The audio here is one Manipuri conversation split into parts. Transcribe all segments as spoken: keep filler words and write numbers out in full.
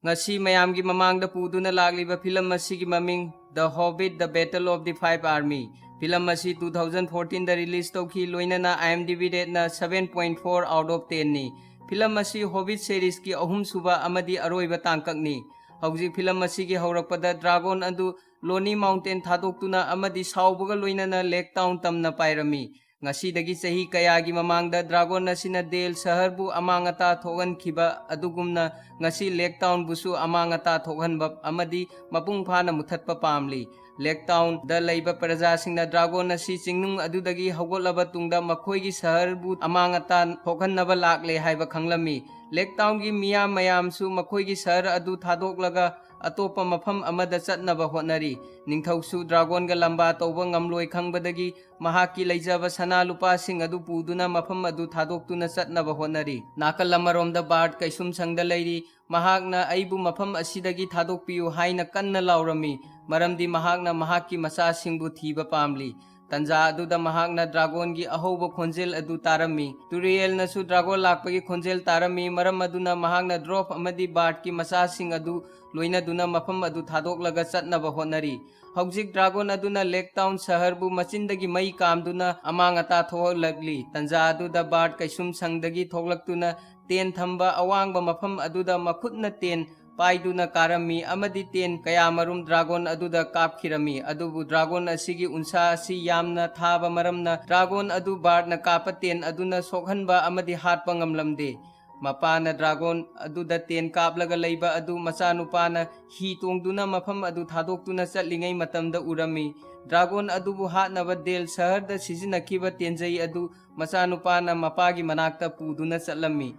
ꯉꯁꯤ ꯃꯌꯥꯝꯒꯤ ꯃꯃꯥꯡꯗ ꯄꯨꯗꯨꯅ ꯂꯥꯛꯂꯤꯕ ꯐꯤꯂꯝ ꯑꯁꯤꯒꯤ ꯃꯃꯤꯡ The Hobbit: The Battle of the Five Army꯫ Film ꯑꯁꯤ two thousand fourteen ꯗ ꯔꯤꯂꯤꯖ ꯇꯧꯈꯤ, ꯂꯣꯏꯅꯅ IMDb ꯔꯦꯠꯅ seven point four out of ten ꯅꯤ꯫ ꯐꯤꯂꯝ ꯑꯁꯤ ꯍꯣꯕꯤꯠ ꯁꯦꯔꯤꯁꯀꯤ ꯑꯍꯨꯝꯁꯨꯕ ꯑꯃꯗꯤ ꯑꯔꯣꯏꯕ ꯇꯥꯡꯀꯛꯅꯤ꯫ ꯍꯧꯖꯤꯛ ꯐꯤꯂꯝ ꯑꯁꯤꯒꯤ ꯍꯧꯔꯛꯄꯗ ꯗ꯭ꯔꯥꯒꯣꯟ ꯑꯗꯨ ꯂꯣꯅꯤ ꯃꯥꯎꯟꯇꯦꯟ ꯊꯥꯗꯣꯛꯇꯨꯅ ꯑꯃꯗꯤ ꯁꯥꯎꯕꯒ ꯂꯣꯏꯅꯅ ꯂꯦꯛ ꯇꯥꯎꯟ ꯇꯝꯅ ꯄꯥꯏꯔꯝꯃꯤ꯫ ꯉꯁꯤꯗꯒꯤ ꯆꯍꯤ ꯀꯌꯥꯒꯤ ꯃꯃꯥꯡꯗ ꯗ꯭ꯔꯥꯒꯣꯟ ꯑꯁꯤꯅ ꯗꯦꯜ ꯁꯍꯔꯕꯨ ꯑꯃꯥꯡ ꯑꯇꯥ ꯊꯣꯛꯍꯟꯈꯤꯕ ꯑꯗꯨꯒꯨꯝꯅ, ꯉꯁꯤ ꯂꯦꯛ ꯇꯥꯎꯟꯕꯨꯁꯨ ꯑꯃꯥꯡ ꯑꯇꯥ ꯊꯣꯛꯍꯟꯕ ꯑꯃꯗꯤ ꯃꯄꯨꯡ ꯐꯥꯅ ꯃꯨꯊꯠꯄ ꯄꯥꯝꯂꯤ꯫ ꯂꯦꯛ ꯇꯥꯎꯟꯗ ꯂꯩꯕ ꯄ꯭ꯔꯖꯥꯁꯤꯡꯅ ꯗ꯭ꯔꯥꯒꯣꯟ ꯑꯁꯤ ꯆꯤꯡꯅꯨꯡ ꯑꯗꯨꯗꯒꯤ ꯍꯧꯒꯠꯂꯕ ꯇꯨꯡꯗ ꯃꯈꯣꯏꯒꯤ ꯁꯍꯔꯕꯨ ꯑꯃꯥꯡ ꯑꯇꯥ ꯊꯣꯛꯍꯟꯅꯕ ꯂꯥꯛꯂꯦ ꯍꯥꯏꯕ ꯈꯪꯂꯝꯃꯤ꯫ ꯂꯦꯛ ꯇꯥꯎꯟꯒꯤ ꯃꯤꯌꯥꯝ ꯃꯌꯥꯝꯁꯨ ꯃꯈꯣꯏꯒꯤ ꯁꯍꯔ ꯑꯗꯨ ꯊꯥꯗꯣꯛꯂꯒ ꯑꯇꯣꯞꯄ ꯃꯐꯝ ꯑꯃꯗ ꯆꯠꯅꯕ ꯍꯣꯠꯅꯔꯤ꯫ ꯅꯤꯡꯊꯧꯁꯨ ꯗ꯭ꯔꯥꯒꯣꯟꯒ ꯂꯝꯕꯥ ꯇꯧꯕ ꯉꯝꯂꯣꯏ ꯈꯪꯕꯗꯒꯤ ꯃꯍꯥꯛꯀꯤ ꯂꯩꯖꯕ ꯁꯅꯥ ꯂꯨꯄꯥꯁꯤꯡ ꯑꯗꯨ ꯄꯨꯗꯨꯅ ꯃꯐꯝ ꯑꯗꯨ ꯊꯥꯗꯣꯛꯇꯨꯅ ꯆꯠꯅꯕ ꯍꯣꯠꯅꯔꯤ꯫ ꯅꯥꯀꯜ ꯑꯃꯔꯣꯝꯗ ꯕꯥꯔꯠ ꯀꯩꯁꯨꯝꯁꯪꯗ ꯂꯩꯔꯤ꯫ ꯃꯍꯥꯛꯅ "ꯑꯩꯕꯨ ꯃꯐꯝ ꯑꯁꯤꯗꯒꯤ ꯊꯥꯗꯣꯛꯄꯤꯌꯨ" ꯍꯥꯏꯅ ꯀꯟꯅ ꯂꯥꯎꯔꯝꯃꯤ, ꯃꯔꯝꯗꯤ ꯃꯍꯥꯛꯅ ꯃꯍꯥꯛꯀꯤ ꯃꯆꯥꯁꯤꯡꯕꯨ ꯊꯤꯕ ꯄꯥꯝꯂꯤ꯫ ꯇꯟꯖꯥ ꯑꯗꯨꯗ ꯃꯍꯥꯛꯅ ꯗ꯭ꯔꯥꯒꯣꯟꯒꯤ ꯑꯍꯧꯕ ꯈꯣꯟꯖꯦꯜ ꯑꯗꯨ ꯇꯥꯔꯝꯃꯤ꯫ ꯇꯨꯔꯤꯑꯦꯜꯅꯁꯨ ꯗ꯭ꯔꯥꯒꯣꯟ ꯂꯥꯛꯄꯒꯤ ꯈꯣꯟꯖꯦꯜ ꯇꯥꯔꯝꯃꯤ, ꯃꯔꯝ ꯑꯗꯨꯅ ꯃꯍꯥꯛꯅ ꯗ꯭ꯔꯣꯐ ꯑꯃꯗꯤ ꯕꯥꯔꯠꯀꯤ ꯃꯆꯥꯁꯤꯡ ꯑꯗꯨ ꯂꯣꯏꯅꯗꯨꯅ ꯃꯐꯝ ꯑꯗꯨ ꯊꯥꯗꯣꯛꯂꯒ ꯆꯠꯅꯕ ꯍꯣꯠꯅꯔꯤ꯫ ꯍꯧꯖꯤꯛ ꯗ꯭ꯔꯥꯒꯣꯟ ꯑꯗꯨꯅ ꯂꯦꯛ ꯇꯥꯎꯟ ꯁꯍꯔꯕꯨ ꯃꯆꯤꯟꯗꯒꯤ ꯃꯩ ꯀꯥꯝꯗꯨꯅ ꯑꯃꯥꯡ ꯑꯇꯥ ꯊꯣꯛꯍꯜꯂꯛꯂꯤ꯫ ꯇꯟꯖꯥ ꯑꯗꯨꯗ ꯕꯥꯔꯠ ꯀꯩꯁꯨꯝꯁꯪꯗꯒꯤ ꯊꯣꯛꯂꯛꯇꯨꯅ ꯇꯦꯟ ꯊꯝꯕ ꯑꯋꯥꯡꯕ ꯃꯐꯝ ꯑꯗꯨꯗ ꯃꯈꯨꯠꯅ ꯇꯦꯟ ꯄꯥꯏꯗꯨꯅ ꯀꯥꯔꯝꯃꯤ ꯑꯃꯗꯤ ꯇꯦꯟ ꯀꯌꯥꯃꯔꯨꯝ ꯗ꯭ꯔꯥꯒꯣꯟ ꯑꯗꯨꯗ ꯀꯥꯞꯈꯤꯔꯝꯃꯤ꯫ ꯑꯗꯨꯕꯨ ꯗ꯭ꯔꯥꯒꯣꯟ ꯑꯁꯤꯒꯤ ꯎꯟꯁꯥ ꯑꯁꯤ ꯌꯥꯝꯅ ꯊꯥꯕ ꯃꯔꯝꯅ ꯗ꯭ꯔꯥꯒꯣꯟ ꯑꯗꯨ ꯕꯥꯔꯠꯅ ꯀꯥꯞꯄ ꯇꯦꯟ ꯑꯗꯨꯅ ꯁꯣꯛꯍꯟꯕ ꯑꯃꯗꯤ ꯍꯥꯠꯄ ꯉꯝꯂꯝꯗꯦ꯫ ꯃꯄꯥꯅ ꯗ꯭ꯔꯥꯒꯣꯟ ꯑꯗꯨꯗ ꯇꯦꯟ ꯀꯥꯞꯂꯒ ꯂꯩꯕ ꯑꯗꯨ ꯃꯆꯥꯅꯨꯄꯥꯅ ꯍꯤ ꯇꯣꯡꯗꯨꯅ ꯃꯐꯝ ꯑꯗꯨ ꯊꯥꯗꯣꯛꯇꯨꯅ ꯆꯠꯂꯤꯉꯩ ꯃꯇꯝꯗ ꯎꯔꯝꯃꯤ꯫ ꯗ꯭ꯔꯥꯒꯣꯟ ꯑꯗꯨꯕꯨ ꯍꯥꯠꯅꯕ ꯗꯦꯜ ꯁꯍꯔꯗ ꯁꯤꯖꯤꯟꯅꯈꯤꯕ ꯇꯦꯟꯖꯩ ꯑꯗꯨ ꯃꯆꯥꯅꯨꯄꯥꯅ ꯃꯄꯥꯒꯤ ꯃꯅꯥꯛꯇ ꯄꯨꯗꯨꯅ ꯆꯠꯂꯝꯃꯤ꯫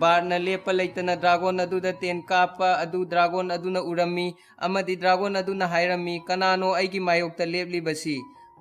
ꯕꯥꯔꯠꯅ ꯂꯦꯞꯄ ꯂꯩꯇꯅ ꯗ꯭ꯔꯥꯒꯣꯟ ꯑꯗꯨꯗ ꯇꯦꯟ ꯀꯥꯞꯄ ꯑꯗꯨ ꯗ꯭ꯔꯥꯒꯣꯟ ꯑꯗꯨꯅ ꯎꯔꯝꯃꯤ ꯑꯃꯗꯤ ꯗ꯭ꯔꯥꯒꯣꯟ ꯑꯗꯨꯅ ꯍꯥꯏꯔꯝꯃꯤ, "ꯀꯅꯥꯅꯣ ꯑꯩꯒꯤ ꯃꯥꯌꯣꯛꯇ ꯂꯦꯞꯂꯤꯕꯁꯤ?"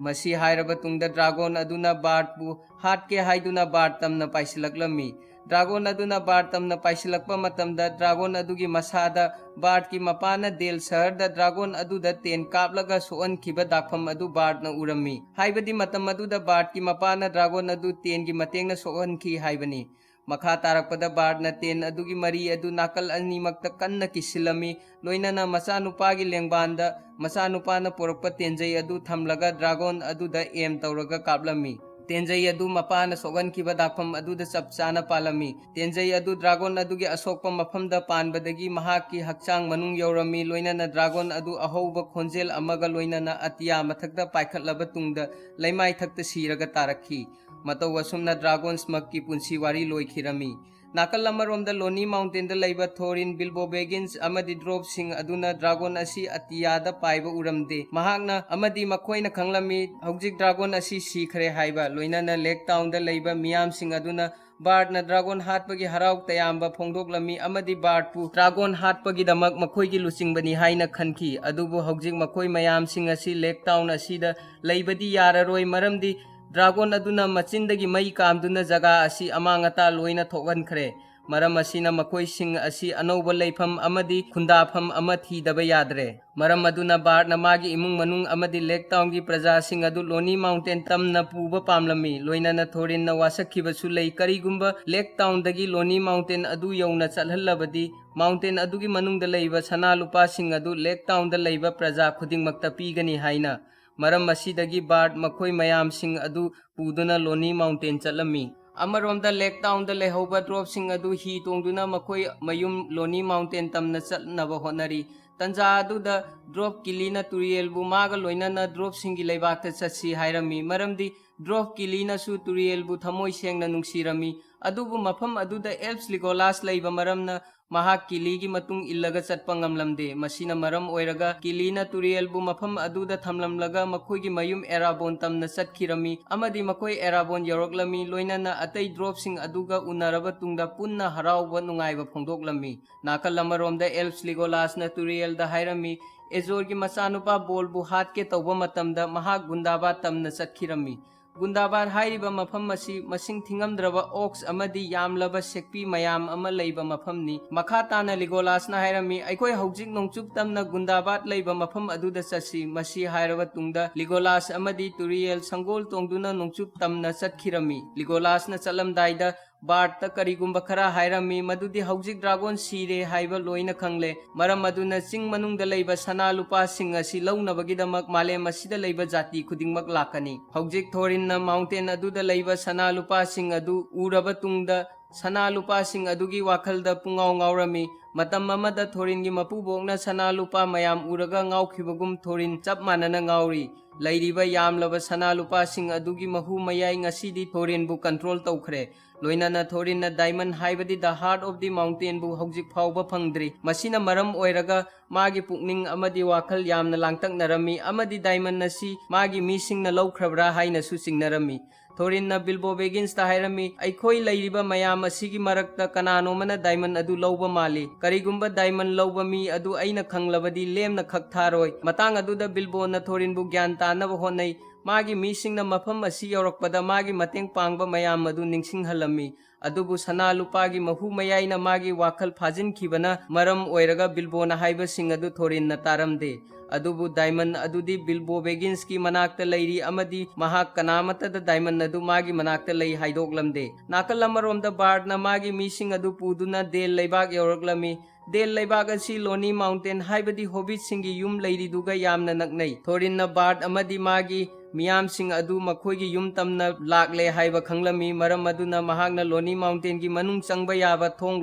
ꯃꯁꯤ ꯍꯥꯏꯔꯕ ꯇꯨꯡꯗ ꯗ꯭ꯔꯥꯒꯣꯟ ꯑꯗꯨꯅ ꯕꯥꯔꯠꯄꯨ ꯍꯥꯠꯀꯦ ꯍꯥꯏꯗꯨꯅ ꯕꯥꯔꯠ ꯇꯝꯅ ꯄꯥꯏꯁꯤꯜꯂꯛꯂꯝꯃꯤ꯫ ꯗ꯭ꯔꯥꯒꯣꯟ ꯑꯗꯨꯅ ꯕꯥꯔꯠ ꯇꯝꯅ ꯄꯥꯏꯁꯤꯜꯂꯛꯄ ꯃꯇꯝꯗ ꯗ꯭ꯔꯥꯒꯣꯟ ꯑꯗꯨꯒꯤ ꯃꯁꯥꯗ ꯕꯥꯔꯠꯀꯤ ꯃꯄꯥꯅ ꯗꯦꯜ ꯁꯍꯔꯗ ꯗ꯭ꯔꯥꯒꯣꯟ ꯑꯗꯨꯗ ꯇꯦꯟ ꯀꯥꯞꯂꯒ ꯁꯣꯛꯍꯟꯈꯤꯕ ꯗꯥꯛꯐꯝ ꯑꯗꯨ ꯕꯥꯔꯠꯅ ꯎꯔꯝꯃꯤ꯫ ꯍꯥꯏꯕꯗꯤ ꯃꯇꯝ ꯑꯗꯨꯗ ꯕꯥꯔꯠꯀꯤ ꯃꯄꯥꯅ ꯗ꯭ꯔꯥꯒꯣꯟ ꯑꯗꯨ ꯇꯦꯟꯒꯤ ꯃꯇꯦꯡꯅ ꯁꯣꯛꯍꯟꯈꯤ ꯍꯥꯏꯕꯅꯤ꯫ ꯃꯈꯥ ꯇꯥꯔꯛꯄꯗ ꯕꯥꯔꯠꯅ ꯇꯦꯟ ꯑꯗꯨꯒꯤ ꯃꯔꯤ ꯑꯗꯨ ꯅꯥꯀꯜ ꯑꯅꯤꯃꯛꯇ ꯀꯟꯅ ꯀꯤꯁꯤꯜꯂꯝꯃꯤ, ꯂꯣꯏꯅꯅ ꯃꯆꯥꯅꯨꯄꯥꯒꯤ ꯂꯦꯡꯕꯥꯟꯗ ꯃꯆꯥꯅꯨꯄꯥꯅ ꯄꯨꯔꯛꯄ ꯇꯦꯟꯖꯩ ꯑꯗꯨ ꯊꯝꯂꯒ ꯗ꯭ꯔꯥꯒꯣꯟ ꯑꯗꯨꯗ ꯑꯦꯝ ꯇꯧꯔꯒ ꯀꯥꯞꯂꯝꯃꯤ꯫ ꯇꯦꯟꯖꯩ ꯑꯗꯨ ꯃꯄꯥꯅ ꯁꯣꯛꯍꯟꯈꯤꯕ ꯗꯥꯛꯐꯝ ꯑꯗꯨꯗ ꯆꯞ ꯆꯥꯅ ꯄꯥꯜꯂꯝꯃꯤ꯫ ꯇꯦꯟꯖꯩ ꯑꯗꯨ ꯗ꯭ꯔꯥꯒꯣꯟ ꯑꯗꯨꯒꯤ ꯑꯁꯣꯛꯄ ꯃꯐꯝꯗ ꯄꯥꯟꯕꯗꯒꯤ ꯃꯍꯥꯛꯀꯤ ꯍꯛꯆꯥꯡ ꯃꯅꯨꯡ ꯌꯧꯔꯝꯃꯤ, ꯂꯣꯏꯅꯅ ꯗ꯭ꯔꯥꯒꯣꯟ ꯑꯗꯨ ꯑꯍꯧꯕ ꯈꯣꯟꯖꯦꯜ ꯑꯃꯒ ꯂꯣꯏꯅꯅ ꯑꯇꯤꯌꯥ ꯃꯊꯛꯇ ꯄꯥꯏꯈꯠꯂꯕ ꯇꯨꯡꯗ ꯂꯩꯃꯥꯏꯊꯛꯇ ꯁꯤꯔꯒ ꯇꯥꯔꯛꯈꯤ꯫ ꯃꯇꯧ ꯑꯁꯨꯝꯅ ꯗ꯭ꯔꯥꯒꯣꯟ ꯁ꯭ꯃꯛꯀꯤ ꯄꯨꯟꯁꯤ ꯋꯥꯔꯤ ꯂꯣꯏꯈꯤꯔꯝꯃꯤ꯫ ꯅꯥꯀꯜ ꯑꯃꯔꯣꯝꯗ ꯂꯣꯅꯤ ꯃꯥꯎꯟꯇꯦꯟꯗ ꯂꯩꯕ ꯊꯣꯔꯤꯟ, ꯕꯤꯜꯕꯣ ꯕꯦꯒꯤꯟꯁ ꯑꯃꯗꯤ ꯗ꯭ꯔꯣꯞꯁꯤꯡ ꯑꯗꯨꯅ ꯗ꯭ꯔꯥꯒꯣꯟ ꯑꯁꯤ ꯑꯇꯤꯌꯥꯗ ꯄꯥꯏꯕ ꯎꯔꯝꯗꯦ꯫ ꯃꯍꯥꯛꯅ ꯑꯃꯗꯤ ꯃꯈꯣꯏꯅ ꯈꯪꯂꯝꯃꯤ, ꯍꯧꯖꯤꯛ ꯗ꯭ꯔꯥꯒꯣꯟ ꯑꯁꯤ ꯁꯤꯈ꯭ꯔꯦ ꯍꯥꯏꯕ꯫ ꯂꯣꯏꯅꯅ ꯂꯦꯛ ꯇꯥꯎꯟꯗ ꯂꯩꯕ ꯃꯤꯌꯥꯝꯁꯤꯡ ꯑꯗꯨꯅ ꯕꯥꯔꯠꯅ ꯗ꯭ꯔꯥꯒꯣꯟ ꯍꯥꯠꯄꯒꯤ ꯍꯔꯥꯎ ꯇꯌꯥꯝꯕ ꯐꯣꯡꯗꯣꯛꯂꯝꯃꯤ ꯑꯃꯗꯤ ꯕꯥꯔꯠꯄꯨ ꯗ꯭ꯔꯥꯒꯣꯟ ꯍꯥꯠꯄꯒꯤꯗꯃꯛ ꯃꯈꯣꯏꯒꯤ ꯂꯨꯆꯤꯡꯕꯅꯤ ꯍꯥꯏꯅ ꯈꯟꯈꯤ꯫ ꯑꯗꯨꯕꯨ ꯍꯧꯖꯤꯛ ꯃꯈꯣꯏ ꯃꯌꯥꯝꯁꯤꯡ ꯑꯁꯤ ꯂꯦꯛ ꯇꯥꯎꯟ ꯑꯁꯤꯗ ꯂꯩꯕꯗꯤ ꯌꯥꯔꯔꯣꯏ, ꯃꯔꯝꯗꯤ ꯗ꯭ꯔꯥꯒꯣꯟ ꯑꯗꯨꯅ ꯃꯆꯤꯟꯗꯒꯤ ꯃꯩ ꯀꯥꯝꯗꯨꯅ ꯖꯒꯥ ꯑꯁꯤ ꯑꯃꯥꯡ ꯑꯇꯥ ꯂꯣꯏꯅ ꯊꯣꯛꯍꯟꯈ꯭ꯔꯦ꯫ ꯃꯔꯝ ꯑꯁꯤꯅ ꯃꯈꯣꯏꯁꯤꯡ ꯑꯁꯤ ꯑꯅꯧꯕ ꯂꯩꯐꯝ ꯑꯃꯗꯤ ꯈꯨꯟꯗꯥꯐꯝ ꯑꯃ ꯊꯤꯗꯕ ꯌꯥꯗ꯭ꯔꯦ꯫ ꯃꯔꯝ ꯑꯗꯨꯅ ꯕꯥꯔꯠꯅ ꯃꯥꯒꯤ ꯏꯃꯨꯡ ꯃꯅꯨꯡ ꯑꯃꯗꯤ ꯂꯦꯛ ꯇꯥꯎꯟꯒꯤ ꯄ꯭ꯔꯖꯥꯁꯤꯡ ꯑꯗꯨ ꯂꯣꯅꯤ ꯃꯥꯎꯟꯇꯦꯟ ꯇꯝꯅ ꯄꯨꯕ ꯄꯥꯝꯂꯝꯃꯤ꯫ ꯂꯣꯏꯅꯅ ꯊꯣꯔꯤꯟꯅ ꯋꯥꯁꯛꯈꯤꯕꯁꯨ ꯂꯩ, ꯀꯔꯤꯒꯨꯝꯕ ꯂꯦꯛ ꯇꯥꯎꯟꯗꯒꯤ ꯂꯣꯅꯤ ꯃꯥꯎꯟꯇꯦꯟ ꯑꯗꯨ ꯌꯧꯅ ꯆꯠꯍꯜꯂꯕꯗꯤ ꯃꯥꯎꯟꯇꯦꯟ ꯑꯗꯨꯒꯤ ꯃꯅꯨꯡꯗ ꯂꯩꯕ ꯁꯅꯥ ꯂꯨꯄꯥꯁꯤꯡ ꯑꯗꯨ ꯂꯦꯛ ꯇꯥꯎꯟꯗ ꯂꯩꯕ ꯄ꯭ꯔꯖꯥ ꯈꯨꯗꯤꯡꯃꯛꯇ ꯄꯤꯒꯅꯤ ꯍꯥꯏꯅ꯫ ꯃꯔꯝ ꯑꯁꯤꯗꯒꯤ ꯕꯥꯔꯠ ꯃꯈꯣꯏ ꯃꯌꯥꯝꯁꯤꯡ ꯑꯗꯨ ꯄꯨꯗꯨꯅ ꯂꯣꯅꯤ ꯃꯥꯎꯟꯇꯦꯟ ꯆꯠꯂꯝꯃꯤ꯫ ꯑꯃꯔꯣꯝꯗ ꯂꯦꯛ ꯇꯥꯎꯟꯗ ꯂꯩꯍꯧꯕ ꯗ꯭ꯔꯣꯞꯁꯤꯡ ꯑꯗꯨ ꯍꯤ ꯇꯣꯡꯗꯨꯅ ꯃꯈꯣꯏ ꯃꯌꯨꯝ ꯂꯣꯅꯤ ꯃꯥꯎꯟꯇꯦꯟ ꯇꯝꯅ ꯆꯠꯅꯕ ꯍꯣꯠꯅꯔꯤ꯫ ꯇꯟꯖꯥ ꯑꯗꯨꯗ ꯗ꯭ꯔꯣꯞ ꯀꯤꯂꯤꯅ ꯇꯨꯔꯦꯜꯕꯨ ꯃꯥꯒ ꯂꯣꯏꯅꯅ ꯗ꯭ꯔꯣꯞꯁꯤꯡꯒꯤ ꯂꯩꯕꯥꯛꯇ ꯆꯠꯁꯤ ꯍꯥꯏꯔꯝꯃꯤ, ꯃꯔꯝꯗꯤ ꯗ꯭ꯔꯣꯞ ꯀꯤꯂꯤꯅꯁꯨ ꯇꯨꯔꯦꯜꯕꯨ ꯊꯃꯣꯏ ꯁꯦꯡꯅ ꯅꯨꯡꯁꯤꯔꯝꯃꯤ꯫ ꯑꯗꯨꯕꯨ ꯃꯐꯝ ꯑꯗꯨꯗ ꯑꯦꯜꯞꯁ ꯂꯤꯒꯣꯂꯥꯁ ꯂꯩꯕ ꯃꯔꯝꯅ ꯃꯍꯥꯛ ꯀꯤꯂꯤꯒꯤ ꯃꯇꯨꯡ ꯏꯜꯂꯒ ꯆꯠꯄ ꯉꯝꯂꯝꯗꯦ꯫ ꯃꯁꯤꯅ ꯃꯔꯝ ꯑꯣꯏꯔꯒ ꯀꯤꯂꯤꯅ ꯇꯨꯔꯦꯜꯕꯨ ꯃꯐꯝ ꯑꯗꯨꯗ ꯊꯝꯂꯝꯂꯒ ꯃꯈꯣꯏꯒꯤ ꯃꯌꯨꯝ ꯑꯦꯔꯥꯕꯣꯟ ꯇꯝꯅ ꯆꯠꯈꯤꯔꯝꯃꯤ ꯑꯃꯗꯤ ꯃꯈꯣꯏ ꯑꯦꯔꯥꯕꯣꯟ ꯌꯧꯔꯛꯂꯝꯃꯤ, ꯂꯣꯏꯅꯅ ꯑꯇꯩ ꯗ꯭ꯔꯣꯞꯁꯤꯡ ꯑꯗꯨꯒ ꯎꯅꯔꯕ ꯇꯨꯡꯗ ꯄꯨꯟꯅ ꯍꯔꯥꯎꯕ ꯅꯨꯡꯉꯥꯏꯕ ꯐꯣꯡꯗꯣꯛꯂꯝꯃꯤ꯫ ꯅꯥꯀꯜ ꯑꯃꯔꯣꯝꯗ ꯑꯦꯜꯞꯁ ꯂꯤꯒꯣꯂꯥꯁꯅ ꯇꯨꯔꯦꯜꯗ ꯍꯥꯏꯔꯝꯃꯤ, ꯑꯦꯖꯣꯔꯒꯤ ꯃꯆꯥꯅꯨꯄꯥ ꯕꯣꯜꯕꯨ ꯍꯥꯠꯀꯦ ꯇꯧꯕ ꯃꯇꯝꯗ ꯃꯍꯥꯛ ꯒꯨꯟꯗꯥꯕꯥꯗ ꯇꯝꯅ ꯆꯠꯈꯤꯔꯝꯃꯤ꯫ ꯒꯨꯟꯗꯥꯕꯥꯗ ꯍꯥꯏꯔꯤꯕ ꯃꯐꯝ ꯑꯁꯤ ꯃꯁꯤꯡ ꯊꯤꯉꯝꯗ꯭ꯔꯕ ꯑꯣꯛꯁ ꯑꯃꯗꯤ ꯌꯥꯝꯂꯕ ꯁꯦꯛꯄꯤ ꯃꯌꯥꯝ ꯑꯃ ꯂꯩꯕ ꯃꯐꯝꯅꯤ꯫ ꯃꯈꯥ ꯇꯥꯅ ꯂꯤꯒꯣꯂꯥꯁꯅ ꯍꯥꯏꯔꯝꯃꯤ, ꯑꯩꯈꯣꯏ ꯍꯧꯖꯤꯛ ꯅꯣꯡꯆꯨꯞ ꯇꯝꯅ ꯒꯨꯟꯗꯥꯕꯥꯗ ꯂꯩꯕ ꯃꯐꯝ ꯑꯗꯨꯗ ꯆꯠꯁꯤ꯫ ꯃꯁꯤ ꯍꯥꯏꯔꯕ ꯇꯨꯡꯗ ꯂꯤꯒꯣꯂꯥꯁ ꯑꯃꯗꯤ ꯇꯨꯔꯤꯌꯦꯜ ꯁꯪꯒꯣꯜ ꯇꯣꯡꯗꯨꯅ ꯅꯣꯡꯆꯨꯞ ꯇꯝꯅ ꯆꯠꯈꯤꯔꯝꯃꯤ꯫ ꯂꯤꯒꯣꯂꯥꯁꯅ ꯆꯠꯂꯝꯗꯥꯏꯗ ꯕꯥꯔꯠꯇ ꯀꯔꯤꯒꯨꯝꯕ ꯈꯔ ꯍꯥꯏꯔꯝꯃꯤ, ꯃꯗꯨꯗꯤ ꯍꯧꯖꯤꯛ ꯗ꯭ꯔꯥꯒꯣꯟ ꯁꯤꯔꯦ ꯍꯥꯏꯕ ꯂꯣꯏꯅ ꯈꯪꯂꯦ꯫ ꯃꯔꯝ ꯑꯗꯨꯅ ꯆꯤꯡ ꯃꯅꯨꯡꯗ ꯂꯩꯕ ꯁꯅꯥ ꯂꯨꯄꯥꯁꯤꯡ ꯑꯁꯤ ꯂꯧꯅꯕꯒꯤꯗꯃꯛ ꯃꯥꯂꯦꯝ ꯑꯁꯤꯗ ꯂꯩꯕ ꯖꯥꯇꯤ ꯈꯨꯗꯤꯡꯃꯛ ꯂꯥꯛꯀꯅꯤ꯫ ꯍꯧꯖꯤꯛ ꯊꯣꯔꯤꯟꯅ ꯃꯥꯎꯟꯇꯦꯟ ꯑꯗꯨꯗ ꯂꯩꯕ ꯁꯅꯥ ꯂꯨꯄꯥꯁꯤꯡ ꯑꯗꯨ ꯎꯔꯕ ꯇꯨꯡꯗ, ꯁꯅꯥ ꯂꯨꯄꯥꯁꯤꯡ ꯑꯗꯨꯒꯤ ꯋꯥꯈꯜꯗ ꯄꯨꯡꯉꯥꯎ ꯉꯥꯎꯔꯝꯃꯤ꯫ ꯃꯇꯝ ꯑꯃꯗ ꯊꯣꯔꯤꯟꯒꯤ ꯃꯄꯨꯕꯣꯛꯅ ꯁꯅꯥ ꯂꯨꯄꯥ ꯃꯌꯥꯝ ꯎꯔꯒ ꯉꯥꯎꯈꯤꯕꯒꯨꯝ ꯊꯣꯔꯤꯟ ꯆꯞ ꯃꯥꯟꯅꯅ ꯉꯥꯎꯔꯤ꯫ ꯂꯩꯔꯤꯕ ꯌꯥꯝꯂꯕ ꯁꯅꯥ ꯂꯨꯄꯥꯁꯤꯡ ꯑꯗꯨꯒꯤ ꯃꯍꯨ ꯃꯌꯥꯏ ꯉꯁꯤꯗꯤ ꯊꯣꯔꯤꯟꯕꯨ ꯀꯟꯇ꯭ꯔꯣꯜ ꯇꯧꯈ꯭ꯔꯦ꯫ ꯂꯣꯏꯅꯅ ꯊꯣꯔꯤꯟꯅ ꯗꯥꯏꯃꯟ ꯍꯥꯏꯕꯗꯤ The Heart of the Mountainꯕꯨ ꯍꯧꯖꯤꯛ ꯐꯥꯎꯕ ꯐꯪꯗ꯭ꯔꯤ꯫ ꯃꯁꯤꯅ ꯃꯔꯝ ꯑꯣꯏꯔꯒ ꯃꯥꯒꯤ ꯄꯨꯛꯅꯤꯡ ꯑꯃꯗꯤ ꯋꯥꯈꯜ ꯌꯥꯝꯅ ꯂꯥꯡꯇꯛꯅꯔꯝꯃꯤ, ꯑꯃꯗꯤ ꯗꯥꯏꯃꯟ ꯑꯁꯤ ꯃꯥꯒꯤ ꯃꯤꯁꯤꯡꯅ ꯂꯧꯈ꯭ꯔꯕ꯭ꯔꯥ ꯍꯥꯏꯅꯁꯨ ꯆꯤꯡꯅꯔꯝꯃꯤ꯫ ꯊꯣꯔꯤꯟꯅ ꯕꯤꯜꯕꯣ ꯕꯦꯒꯤꯟꯁꯇ ꯍꯥꯏꯔꯝꯃꯤ, "ꯑꯩꯈꯣꯏ ꯂꯩꯔꯤꯕ ꯃꯌꯥꯝ ꯑꯁꯤꯒꯤ ꯃꯔꯛꯇ ꯀꯅꯥꯅꯣꯃꯅ ꯗꯥꯏꯃꯟ ꯑꯗꯨ ꯂꯧꯕ ꯃꯥꯜꯂꯤ꯫ ꯀꯔꯤꯒꯨꯝꯕ ꯗꯥꯏꯃꯟ ꯂꯧꯕ ꯃꯤ ꯑꯗꯨ ꯑꯩꯅ ꯈꯪꯂꯕꯗꯤ ꯂꯦꯝꯅ ꯈꯛ ꯊꯥꯔꯣꯏ꯫" ꯃꯇꯥꯡ ꯑꯗꯨꯗ ꯕꯤꯜꯕꯣꯅ ꯊꯣꯔꯤꯟꯕꯨ ꯒ꯭ꯌꯥꯟ ꯇꯥꯅꯕ ꯍꯣꯠꯅꯩ꯫ ꯃꯥꯒꯤ ꯃꯤꯁꯤꯡꯅ ꯃꯐꯝ ꯑꯁꯤ ꯌꯧꯔꯛꯄꯗ ꯃꯥꯒꯤ ꯃꯇꯦꯡ ꯄꯥꯡꯕ ꯃꯌꯥꯝ ꯑꯗꯨ ꯅꯤꯡꯁꯤꯡꯍꯜꯂꯝꯃꯤ꯫ ꯑꯗꯨꯕꯨ ꯁꯅꯥ ꯂꯨꯄꯥꯒꯤ ꯃꯍꯨ ꯃꯌꯥꯏꯅ ꯃꯥꯒꯤ ꯋꯥꯈꯜ ꯐꯥꯖꯤꯟꯈꯤꯕꯅ ꯃꯔꯝ ꯑꯣꯏꯔꯒ ꯕꯤꯜꯕꯣꯅ ꯍꯥꯏꯕꯁꯤꯡ ꯑꯗꯨ ꯊꯣꯔꯤꯟꯅ ꯇꯥꯔꯝꯗꯦ꯫ ꯑꯗꯨꯕꯨ ꯗꯥꯏꯃꯟ ꯑꯗꯨꯗꯤ ꯕꯤꯜꯕꯣ ꯕꯦꯒꯤꯟꯁꯀꯤ ꯃꯅꯥꯛꯇ ꯂꯩꯔꯤ ꯑꯃꯗꯤ ꯃꯍꯥꯛ ꯀꯅꯥꯃꯠꯇꯗ ꯗꯥꯏꯃꯟ ꯑꯗꯨ ꯃꯥꯒꯤ ꯃꯅꯥꯛꯇ ꯂꯩ ꯍꯥꯏꯗꯣꯛꯂꯝꯗꯦ꯫ ꯅꯥꯀꯜ ꯑꯃꯔꯣꯝꯗ ꯕꯥꯔꯠꯅ ꯃꯥꯒꯤ ꯃꯤꯁꯤꯡ ꯑꯗꯨ ꯄꯨꯗꯨꯅ ꯗꯦꯜ ꯂꯩꯕꯥꯛ ꯌꯧꯔꯛꯂꯝꯃꯤ꯫ ꯗꯦꯜ ꯂꯩꯕꯥꯛ ꯑꯁꯤ ꯂꯣꯅꯤ ꯃꯥꯎꯟꯇꯦꯟ ꯍꯥꯏꯕꯗꯤ ꯍꯣꯕꯤꯠꯁꯤꯡꯒꯤ ꯌꯨꯝ ꯂꯩꯔꯤꯗꯨꯒ ꯌꯥꯝꯅ ꯅꯛꯅꯩ꯫ ꯊꯣꯔꯤꯟꯅ ꯕꯥꯔꯠ ꯑꯃꯗꯤ ꯃꯥꯒꯤ ꯃꯤꯌꯥꯝꯁꯤꯡ ꯑꯗꯨ ꯃꯈꯣꯏꯒꯤ ꯌꯨꯝ ꯇꯝꯅ ꯂꯥꯛꯂꯦ ꯍꯥꯏꯕ ꯈꯪꯂꯝꯃꯤ꯫ ꯃꯔꯝ ꯑꯗꯨꯅ ꯃꯍꯥꯛꯅ ꯂꯣꯅꯤ ꯃꯥꯎꯟꯇꯦꯟꯒꯤ ꯃꯅꯨꯡ ꯆꯪꯕ ꯌꯥꯕ ꯊꯣꯡ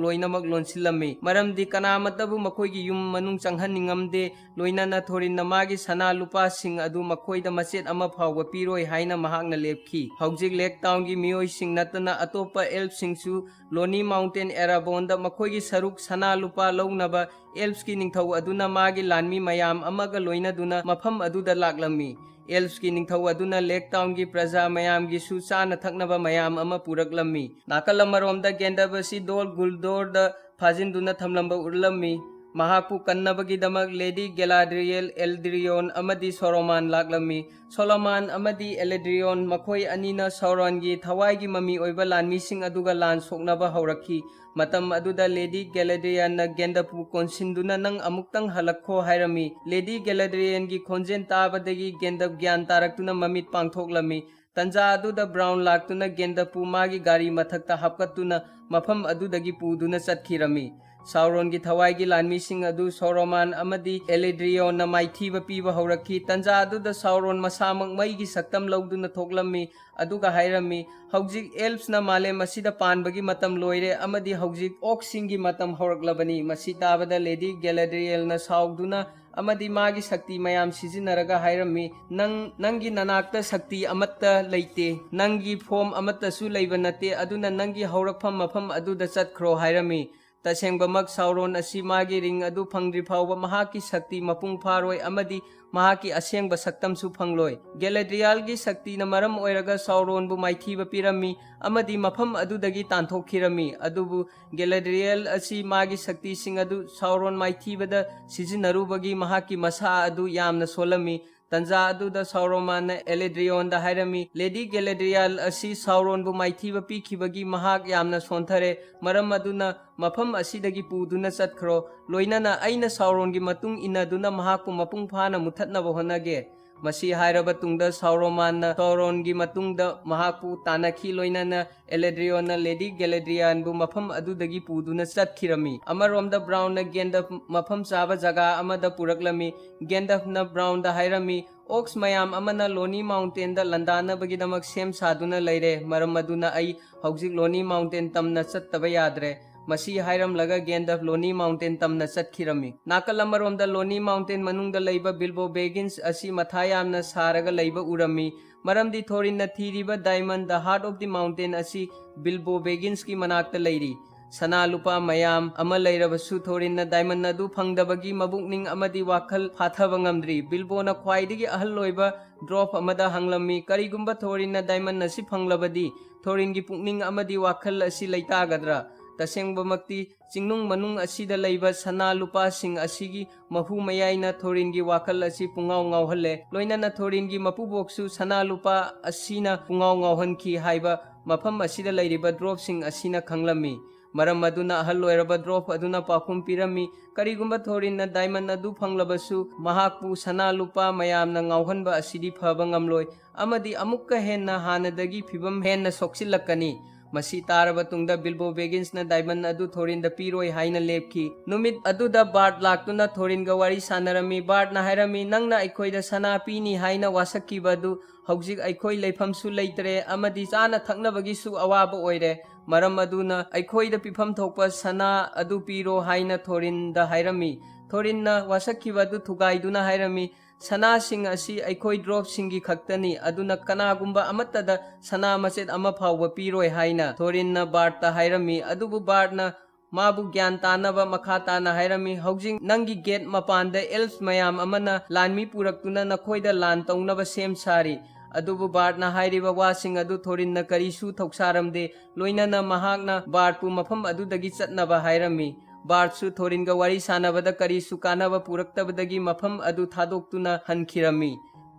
ꯂꯣꯏꯅꯃꯛ ꯂꯣꯟꯁꯤꯜꯂꯝꯃꯤ꯫ ꯃꯔꯝꯗꯤ ꯀꯅꯥꯃꯠꯇꯕꯨ ꯃꯈꯣꯏꯒꯤ ꯌꯨꯝ ꯃꯅꯨꯡ ꯆꯪꯍꯟꯅꯤꯡꯉꯝꯗꯦ꯫ ꯂꯣꯏꯅꯅ ꯊꯣꯔꯤꯟꯅ ꯃꯥꯒꯤ ꯁꯅꯥ ꯂꯨꯄꯥꯁꯤꯡ ꯑꯗꯨ ꯃꯈꯣꯏꯗ ꯃꯆꯦꯠ ꯑꯃ ꯐꯥꯎꯕ ꯄꯤꯔꯣꯏ ꯍꯥꯏꯅ ꯃꯍꯥꯛꯅ ꯂꯦꯞꯈꯤ꯫ ꯍꯧꯖꯤꯛ ꯂꯦꯛ ꯇꯥꯎꯟꯒꯤ ꯃꯤꯑꯣꯏꯁꯤꯡ ꯅꯠꯇꯅ ꯑꯇꯣꯞꯄ ꯑꯦꯜꯞꯁꯤꯡꯁꯨ ꯂꯣꯅꯤ ꯃꯥꯎꯟꯇꯦꯟ ꯑꯦꯔꯥꯕꯣꯟꯗ ꯃꯈꯣꯏꯒꯤ ꯁꯔꯨꯛ ꯁꯅꯥ ꯂꯨꯄꯥ ꯂꯧꯅꯕ ꯑꯦꯜꯞꯁꯀꯤ ꯅꯤꯡꯊꯧ ꯑꯗꯨꯅ ꯃꯥꯒꯤ ꯂꯥꯟꯃꯤ ꯃꯌꯥꯝ ꯑꯃꯒ ꯂꯣꯏꯅꯗꯨꯅ ꯃꯐꯝ ꯑꯗꯨꯗ ꯂꯥꯛꯂꯝꯃꯤ꯫ ꯑꯦꯜꯞꯁꯀꯤ ꯅꯤꯡꯊꯧ ꯑꯗꯨꯅ ꯂꯦꯛ ꯇꯥꯎꯟꯒꯤ ꯄ꯭ꯔꯖꯥ ꯃꯌꯥꯝꯒꯤꯁꯨ ꯆꯥꯅ ꯊꯛꯅꯕ ꯃꯌꯥꯝ ꯑꯃ ꯄꯨꯔꯛꯂꯝꯃꯤ꯫ ꯅꯥꯀꯜ ꯑꯃꯔꯣꯝꯗ ꯒꯦꯟꯗꯕ ꯑꯁꯤ ꯗꯣꯜ ꯒꯨꯜꯗꯣꯔꯗ ꯐꯥꯖꯤꯟꯗꯨꯅ ꯊꯝꯂꯝꯕ ꯎꯠꯂꯝꯃꯤ꯫ ꯃꯍꯥꯛꯄꯨ ꯀꯟꯅꯕꯒꯤꯗꯃꯛ ꯂꯦꯗꯤ ꯒꯦꯂꯥꯗ꯭ꯔꯤꯌꯦꯜ, ꯑꯦꯜꯗ꯭ꯔꯤꯌꯣꯟ ꯑꯃꯗꯤ ꯁꯣꯂꯣꯃꯥꯟ ꯂꯥꯛꯂꯝꯃꯤ꯫ ꯁꯣꯂꯣꯃꯥꯟ ꯑꯃꯗꯤ ꯑꯦꯂꯦꯗ꯭ꯔꯤꯌꯣꯟ ꯃꯈꯣꯏ ꯑꯅꯤꯅ ꯁꯣꯔꯣꯟꯒꯤ ꯊꯋꯥꯏꯒꯤ ꯃꯃꯤ ꯑꯣꯏꯕ ꯂꯥꯟꯃꯤꯁꯤꯡ ꯑꯗꯨꯒ ꯂꯥꯟ ꯁꯣꯛꯅꯕ ꯍꯧꯔꯛꯈꯤ꯫ ꯃꯇꯝ ꯑꯗꯨꯗ ꯂꯦꯗꯤ ꯒꯦꯂꯦꯗ꯭ꯔꯤꯌꯥꯟꯅ ꯒꯦꯟꯗꯞꯄꯨ ꯀꯣꯟꯁꯤꯟꯗꯨꯅ, "ꯅꯪ ꯑꯃꯨꯛꯇꯪ ꯍꯜꯂꯛꯈꯣ" ꯍꯥꯏꯔꯝꯃꯤ꯫ ꯂꯦꯗꯤ ꯒꯦꯂꯦꯗ꯭ꯔꯤꯌꯥꯟꯒꯤ ꯈꯣꯟꯖꯦꯜ ꯇꯥꯕꯗꯒꯤ ꯒꯦꯟꯗꯞ ꯒ꯭ꯌꯥꯟ ꯇꯥꯔꯛꯇꯨꯅ ꯃꯃꯤꯠ ꯄꯥꯡꯊꯣꯛꯂꯝꯃꯤ꯫ ꯇꯟꯖꯥ ꯑꯗꯨꯗ ꯕ꯭ꯔꯥꯎꯟ ꯂꯥꯛꯇꯨꯅ ꯒꯦꯟꯗꯐꯄꯨ ꯃꯥꯒꯤ ꯒꯥꯔꯤ ꯃꯊꯛꯇ ꯍꯥꯞꯀꯠꯇꯨꯅ ꯃꯐꯝ ꯑꯗꯨꯗꯒꯤ ꯄꯨꯗꯨꯅ ꯆꯠꯈꯤꯔꯝꯃꯤ꯫ ꯁꯥꯎꯔꯣꯟꯒꯤ ꯊꯋꯥꯏꯒꯤ ꯂꯥꯟꯃꯤꯁꯤꯡ ꯑꯗꯨ ꯁꯣꯔꯣꯃꯥꯟ ꯑꯃꯗꯤ ꯑꯦꯂꯦꯗ꯭ꯔꯤꯌꯣꯟꯅ ꯃꯥꯏꯊꯤꯕ ꯄꯤꯕ ꯍꯧꯔꯛꯈꯤ꯫ ꯇꯟꯖꯥ ꯑꯗꯨꯗ ꯁꯥꯎꯔꯣꯟ ꯃꯁꯥꯃꯛ ꯃꯩꯒꯤ ꯁꯛꯇꯝ ꯂꯧꯗꯨꯅ ꯊꯣꯛꯂꯝꯃꯤ, ꯑꯗꯨꯒ ꯍꯥꯏꯔꯝꯃꯤ, "ꯍꯧꯖꯤꯛ ꯑꯦꯜꯞꯁꯅ ꯃꯥꯂꯦꯝ ꯑꯁꯤꯗ ꯄꯥꯟꯕꯒꯤ ꯃꯇꯝ ꯂꯣꯏꯔꯦ, ꯑꯃꯗꯤ ꯍꯧꯖꯤꯛ ꯑꯣꯛꯁꯤꯡꯒꯤ ꯃꯇꯝ ꯍꯧꯔꯛꯂꯕꯅꯤ꯫" ꯃꯁꯤ ꯇꯥꯕꯗ ꯂꯦꯗꯤ ꯒꯦꯂꯦꯗ꯭ꯔꯤꯌꯦꯜꯅ ꯁꯥꯎꯗꯨꯅ ꯑꯃꯗꯤ ꯃꯥꯒꯤ ꯁꯛꯇꯤ ꯃꯌꯥꯝ ꯁꯤꯖꯤꯟꯅꯔꯒ ꯍꯥꯏꯔꯝꯃꯤ, "ꯅꯪ, ꯅꯪꯒꯤ ꯅꯅꯥꯛꯇ ꯁꯛꯇꯤ ꯑꯃꯠꯇ ꯂꯩꯇꯦ, ꯅꯪꯒꯤ ꯐꯣꯝ ꯑꯃꯠꯇꯁꯨ ꯂꯩꯕ ꯅꯠꯇꯦ, ꯑꯗꯨꯅ ꯅꯪꯒꯤ ꯍꯧꯔꯛꯐꯝ ꯃꯐꯝ ꯑꯗꯨꯗ ꯆꯠꯈ꯭ꯔꯣ" ꯍꯥꯏꯔꯝꯃꯤ꯫ ꯇꯁꯦꯡꯕꯃꯛ ꯁꯥꯎꯔꯣꯟ ꯑꯁꯤ ꯃꯥꯒꯤ ꯔꯤꯡ ꯑꯗꯨ ꯐꯪꯗ꯭ꯔꯤ ꯐꯥꯎꯕ ꯃꯍꯥꯛꯀꯤ ꯁꯛꯇꯤ ꯃꯄꯨꯡ ꯐꯥꯔꯣꯏ ꯑꯃꯗꯤ ꯃꯍꯥꯛꯀꯤ ꯑꯁꯦꯡꯕ ꯁꯛꯇꯝꯁꯨ ꯐꯪꯂꯣꯏ꯫ ꯒꯦꯂꯦꯗ꯭ꯔꯤꯌꯥꯜꯒꯤ ꯁꯛꯇꯤꯅ ꯃꯔꯝ ꯑꯣꯏꯔꯒ ꯁꯥꯎꯔꯣꯟꯕꯨ ꯃꯥꯏꯊꯤꯕ ꯄꯤꯔꯝꯃꯤ ꯑꯃꯗꯤ ꯃꯐꯝ ꯑꯗꯨꯗꯒꯤ ꯇꯥꯟꯊꯣꯛꯈꯤꯔꯝꯃꯤ꯫ ꯑꯗꯨꯕꯨ ꯒꯦꯂꯦꯗ꯭ꯔꯤꯌꯦꯜ ꯑꯁꯤ ꯃꯥꯒꯤ ꯁꯛꯇꯤꯁꯤꯡ ꯑꯗꯨ ꯁꯥꯎꯔꯣꯟ ꯃꯥꯏꯊꯤꯕꯗ ꯁꯤꯖꯤꯟꯅꯔꯨꯕꯒꯤ ꯃꯍꯥꯛꯀꯤ ꯃꯁꯥ ꯑꯗꯨ ꯌꯥꯝꯅ ꯁꯣꯜꯂꯝꯃꯤ꯫ ꯇꯟꯖꯥ ꯑꯗꯨꯗ ꯁꯥꯎꯔꯣꯃꯥꯟꯅ ꯑꯦꯂꯦꯗ꯭ꯔꯤꯌꯣꯟꯗ ꯍꯥꯏꯔꯝꯃꯤ, "ꯂꯦꯗꯤ ꯒꯦꯂꯦꯗ꯭ꯔꯤꯌꯥꯜ ꯑꯁꯤ ꯁꯥꯎꯔꯣꯟꯕꯨ ꯃꯥꯏꯊꯤꯕ ꯄꯤꯈꯤꯕꯒꯤ ꯃꯍꯥꯛ ꯌꯥꯝꯅ ꯁꯣꯟꯊꯔꯦ, ꯃꯔꯝ ꯑꯗꯨꯅ ꯃꯐꯝ ꯑꯁꯤꯗꯒꯤ ꯄꯨꯗꯨꯅ ꯆꯠꯈ꯭ꯔꯣ, ꯂꯣꯏꯅꯅ ꯑꯩꯅ ꯁꯥꯎꯔꯣꯟꯒꯤ ꯃꯇꯨꯡ ꯏꯟꯅꯗꯨꯅ ꯃꯍꯥꯛꯄꯨ ꯃꯄꯨꯡ ꯐꯥꯅ ꯃꯨꯊꯠꯅꯕ ꯍꯣꯠꯅꯒꯦ"꯫ ꯃꯁꯤ ꯍꯥꯏꯔꯕ ꯇꯨꯡꯗ ꯁꯥꯎꯔꯣꯃꯥꯟꯅ ꯁꯥꯎꯔꯣꯟꯒꯤ ꯃꯇꯨꯡꯗ ꯃꯍꯥꯛꯄꯨ ꯇꯥꯟꯅꯈꯤ, ꯂꯣꯏꯅꯅ ꯑꯦꯂꯦꯗ꯭ꯔꯤꯌꯣꯟꯅ ꯂꯦꯗꯤ ꯒꯦꯂꯦꯗ꯭ꯔꯤꯌꯥꯟꯕꯨ ꯃꯐꯝ ꯑꯗꯨꯗꯒꯤ ꯄꯨꯗꯨꯅ ꯆꯠꯈꯤꯔꯝꯃꯤ꯫ ꯑꯃꯔꯣꯝꯗ ꯕ꯭ꯔꯥꯎꯟꯅ ꯒꯦꯟꯗꯐ ꯃꯐꯝ ꯆꯥꯕ ꯖꯒꯥ ꯑꯃꯗ ꯄꯨꯔꯛꯂꯝꯃꯤ꯫ ꯒꯦꯟꯗꯐꯅ ꯕ꯭ꯔꯥꯎꯟꯗ ꯍꯥꯏꯔꯝꯃꯤ, "ꯑꯣꯛꯁ ꯃꯌꯥꯝ ꯑꯃꯅ ꯂꯣꯅꯤ ꯃꯥꯎꯟꯇꯦꯟꯗ ꯂꯥꯟꯗꯥꯅꯕꯒꯤꯗꯃꯛ ꯁꯦꯝ ꯁꯥꯗꯨꯅ ꯂꯩꯔꯦ, ꯃꯔꯝ ꯑꯗꯨꯅ ꯑꯩ ꯍꯧꯖꯤꯛ ꯂꯣꯅꯤ ꯃꯥꯎꯟꯇꯦꯟ ꯇꯝꯅ ꯆꯠꯇꯕ ꯌꯥꯗ꯭ꯔꯦ"꯫ ꯃꯁꯤ ꯍꯥꯏꯔꯝꯂꯒ ꯒꯦꯟꯗꯐ ꯂꯣꯅꯤ ꯃꯥꯎꯟꯇꯦꯟ ꯇꯝꯅ ꯆꯠꯈꯤꯔꯝꯃꯤ꯫ ꯅꯥꯀꯜ ꯑꯃꯔꯣꯝꯗ ꯂꯣꯅꯤ ꯃꯥꯎꯟꯇꯦꯟ ꯃꯅꯨꯡꯗ ꯂꯩꯕ ꯕꯤꯜꯕꯣ ꯕꯦꯒꯤꯟꯁ ꯑꯁꯤ ꯃꯊꯥ ꯌꯥꯝꯅ ꯁꯥꯔꯒ ꯂꯩꯕ ꯎꯔꯝꯃꯤ, ꯃꯔꯝꯗꯤ ꯊꯣꯔꯤꯟꯅ ꯊꯤꯔꯤꯕ diamond, the heart of the mountain ꯑꯁꯤ ꯕꯤꯜꯕꯣ ꯕꯦꯒꯤꯟꯁꯀꯤ ꯃꯅꯥꯛꯇ ꯂꯩꯔꯤ꯫ ꯁꯅꯥ ꯂꯨꯄꯥ ꯃꯌꯥꯝ ꯑꯃ ꯂꯩꯔꯕꯁꯨ ꯊꯣꯔꯤꯟꯅ ꯗꯥꯏꯃꯟ ꯑꯗꯨ ꯐꯪꯗꯕꯒꯤ ꯃꯕꯨꯛꯅꯤꯡ ꯑꯃꯗꯤ ꯋꯥꯈꯜ ꯐꯥꯊꯕ ꯉꯝꯗ꯭ꯔꯤ꯫ ꯕꯤꯜꯕꯣꯅ ꯈ꯭ꯋꯥꯏꯗꯒꯤ ꯑꯍꯜ ꯑꯣꯏꯕ ꯗ꯭ꯋꯥꯔꯐ ꯑꯃꯗ ꯍꯪꯂꯝꯃꯤ, "ꯀꯔꯤꯒꯨꯝꯕ ꯊꯣꯔꯤꯟꯅ ꯗꯥꯏꯃꯟ ꯑꯁꯤ ꯐꯪꯂꯕꯗꯤ ꯊꯣꯔꯤꯟꯒꯤ ꯄꯨꯛꯅꯤꯡ ꯑꯃꯗꯤ ꯋꯥꯈꯜ ꯑꯁꯤ ꯂꯩꯇꯥꯒꯗ꯭ꯔꯥ?" ꯇꯁꯦꯡꯕꯃꯛꯇꯤ ꯆꯤꯡꯅꯨꯡ ꯃꯅꯨꯡ ꯑꯁꯤꯗ ꯂꯩꯕ ꯁꯅꯥ ꯂꯨꯄꯥꯁꯤꯡ ꯑꯁꯤꯒꯤ ꯃꯍꯨ ꯃꯌꯥꯏꯅ ꯊꯣꯔꯤꯟꯒꯤ ꯋꯥꯈꯜ ꯑꯁꯤ ꯄꯨꯡꯉꯥꯎ ꯉꯥꯎꯍꯜꯂꯦ꯫ ꯂꯣꯏꯅꯅ ꯊꯣꯔꯤꯟꯒꯤ ꯃꯄꯨꯕꯣꯛꯁꯨ ꯁꯅꯥ ꯂꯨꯄꯥ ꯑꯁꯤꯅ ꯄꯨꯡꯉꯥꯎ ꯉꯥꯎꯍꯟꯈꯤ ꯍꯥꯏꯕ ꯃꯐꯝ ꯑꯁꯤꯗ ꯂꯩꯔꯤꯕ ꯗ꯭ꯋꯥꯔꯐꯁꯤꯡ ꯑꯁꯤꯅ ꯈꯪꯂꯝꯃꯤ꯫ ꯃꯔꯝ ꯑꯗꯨꯅ ꯑꯍꯜ ꯑꯣꯏꯔꯕ ꯗ꯭ꯋꯥꯔꯐ ꯑꯗꯨꯅ ꯄꯥꯎꯈꯨꯝ ꯄꯤꯔꯝꯃꯤ, "ꯀꯔꯤꯒꯨꯝꯕ ꯊꯣꯔꯤꯟꯅ ꯗꯥꯏꯃꯟ ꯑꯗꯨ ꯐꯪꯂꯕꯁꯨ, ꯃꯍꯥꯛꯄꯨ ꯁꯅꯥ ꯂꯨꯄꯥ ꯃꯌꯥꯝꯅ ꯉꯥꯎꯍꯟꯕ ꯑꯁꯤꯗꯤ ꯐꯕ ꯉꯝꯂꯣꯏ, ꯑꯃꯗꯤ ꯑꯃꯨꯛꯀ ꯍꯦꯟꯅ ꯍꯥꯟꯅꯗꯒꯤ ꯐꯤꯕꯝ ꯍꯦꯟꯅ ꯁꯣꯛꯆꯤꯜꯂꯛꯀꯅꯤ"꯫ ꯃꯁꯤ ꯇꯥꯔꯕ ꯇꯨꯡꯗ ꯕꯤꯜꯕꯣ ꯕꯦꯒꯤꯟꯁꯅ ꯗꯥꯏꯃꯟ ꯑꯗꯨ ꯊꯣꯔꯤꯟꯗ ꯄꯤꯔꯣꯏ ꯍꯥꯏꯅ ꯂꯦꯞꯈꯤ꯫ ꯅꯨꯃꯤꯠ ꯑꯗꯨꯗ ꯕꯥꯔꯠ ꯂꯥꯛꯇꯨꯅ ꯊꯣꯔꯤꯟꯒ ꯋꯥꯔꯤ ꯁꯥꯟꯅꯔꯝꯃꯤ꯫ ꯕꯥꯔꯠꯅ ꯍꯥꯏꯔꯝꯃꯤ, "ꯅꯪꯅ ꯑꯩꯈꯣꯏꯗ ꯁꯅꯥ ꯄꯤꯅꯤ ꯍꯥꯏꯅ ꯋꯥꯁꯛꯈꯤꯕ ꯑꯗꯨ ꯍꯧꯖꯤꯛ ꯑꯩꯈꯣꯏ ꯂꯩꯐꯝꯁꯨ ꯂꯩꯇ꯭ꯔꯦ ꯑꯃꯗꯤ ꯆꯥꯅ ꯊꯛꯅꯕꯒꯤꯁꯨ ꯑꯋꯥꯕ ꯑꯣꯏꯔꯦ꯫ ꯃꯔꯝ ꯑꯗꯨꯅ ꯑꯩꯈꯣꯏꯗ ꯄꯤꯐꯝ ꯊꯣꯛꯄ ꯁꯅꯥ ꯑꯗꯨ ꯄꯤꯔꯣ" ꯍꯥꯏꯅ ꯊꯣꯔꯤꯟꯗ ꯍꯥꯏꯔꯝꯃꯤ꯫ ꯊꯣꯔꯤꯟꯅ ꯋꯥꯁꯛꯈꯤꯕ ꯑꯗꯨ ꯊꯨꯒꯥꯏꯗꯨꯅ ꯍꯥꯏꯔꯝꯃꯤ, "ꯁꯅꯥꯁꯤꯡ ꯑꯁꯤ ꯑꯩꯈꯣꯏ ꯗ꯭ꯋꯥꯔꯐꯁꯤꯡꯒꯤ ꯈꯛꯇꯅꯤ, ꯑꯗꯨꯅ ꯀꯅꯥꯒꯨꯝꯕ ꯑꯃꯠꯇꯗ ꯁꯅꯥ ꯃꯆꯦꯠ ꯑꯃ ꯐꯥꯎꯕ ꯄꯤꯔꯣꯏ" ꯍꯥꯏꯅ ꯊꯣꯔꯤꯟꯅ ꯕꯥꯔꯠꯇ ꯍꯥꯏꯔꯝꯃꯤ꯫ ꯑꯗꯨꯕꯨ ꯕꯥꯔꯠꯅ ꯃꯥꯕꯨ ꯒ꯭ꯌꯥꯟ ꯇꯥꯅꯕ ꯃꯈꯥ ꯇꯥꯅ ꯍꯥꯏꯔꯝꯃꯤ, "ꯍꯧꯖꯤꯛ ꯅꯪꯒꯤ ꯒꯦꯠ ꯃꯄꯥꯟꯗ ꯑꯦꯜꯐ ꯃꯌꯥꯝ ꯑꯃꯅ ꯂꯥꯟꯃꯤ ꯄꯨꯔꯛꯇꯨꯅ ꯅꯈꯣꯏꯗ ꯂꯥꯟ ꯇꯧꯅꯕ ꯁꯦꯝ ꯁꯥꯔꯤ"꯫ ꯑꯗꯨꯕꯨ ꯕꯥꯔꯠꯅ ꯍꯥꯏꯔꯤꯕ ꯋꯥꯁꯤꯡ ꯑꯗꯨ ꯊꯣꯔꯤꯟꯅ ꯀꯔꯤꯁꯨ ꯊꯧꯁꯥꯔꯝꯗꯦ꯫ ꯂꯣꯏꯅꯅ ꯃꯍꯥꯛꯅ ꯕꯥꯔꯠꯄꯨ ꯃꯐꯝ ꯑꯗꯨꯗꯒꯤ ꯆꯠꯅꯕ ꯍꯥꯏꯔꯝꯃꯤ꯫ ꯕꯥꯔꯠꯁꯨ ꯊꯣꯔꯤꯟꯒ ꯋꯥꯔꯤ ꯁꯥꯟꯅꯕꯗ ꯀꯔꯤꯁꯨ ꯀꯥꯟꯅꯕ ꯄꯨꯔꯛꯇꯕꯗꯒꯤ ꯃꯐꯝ ꯑꯗꯨ ꯊꯥꯗꯣꯛꯇꯨꯅ ꯍꯟꯈꯤꯔꯝꯃꯤ꯫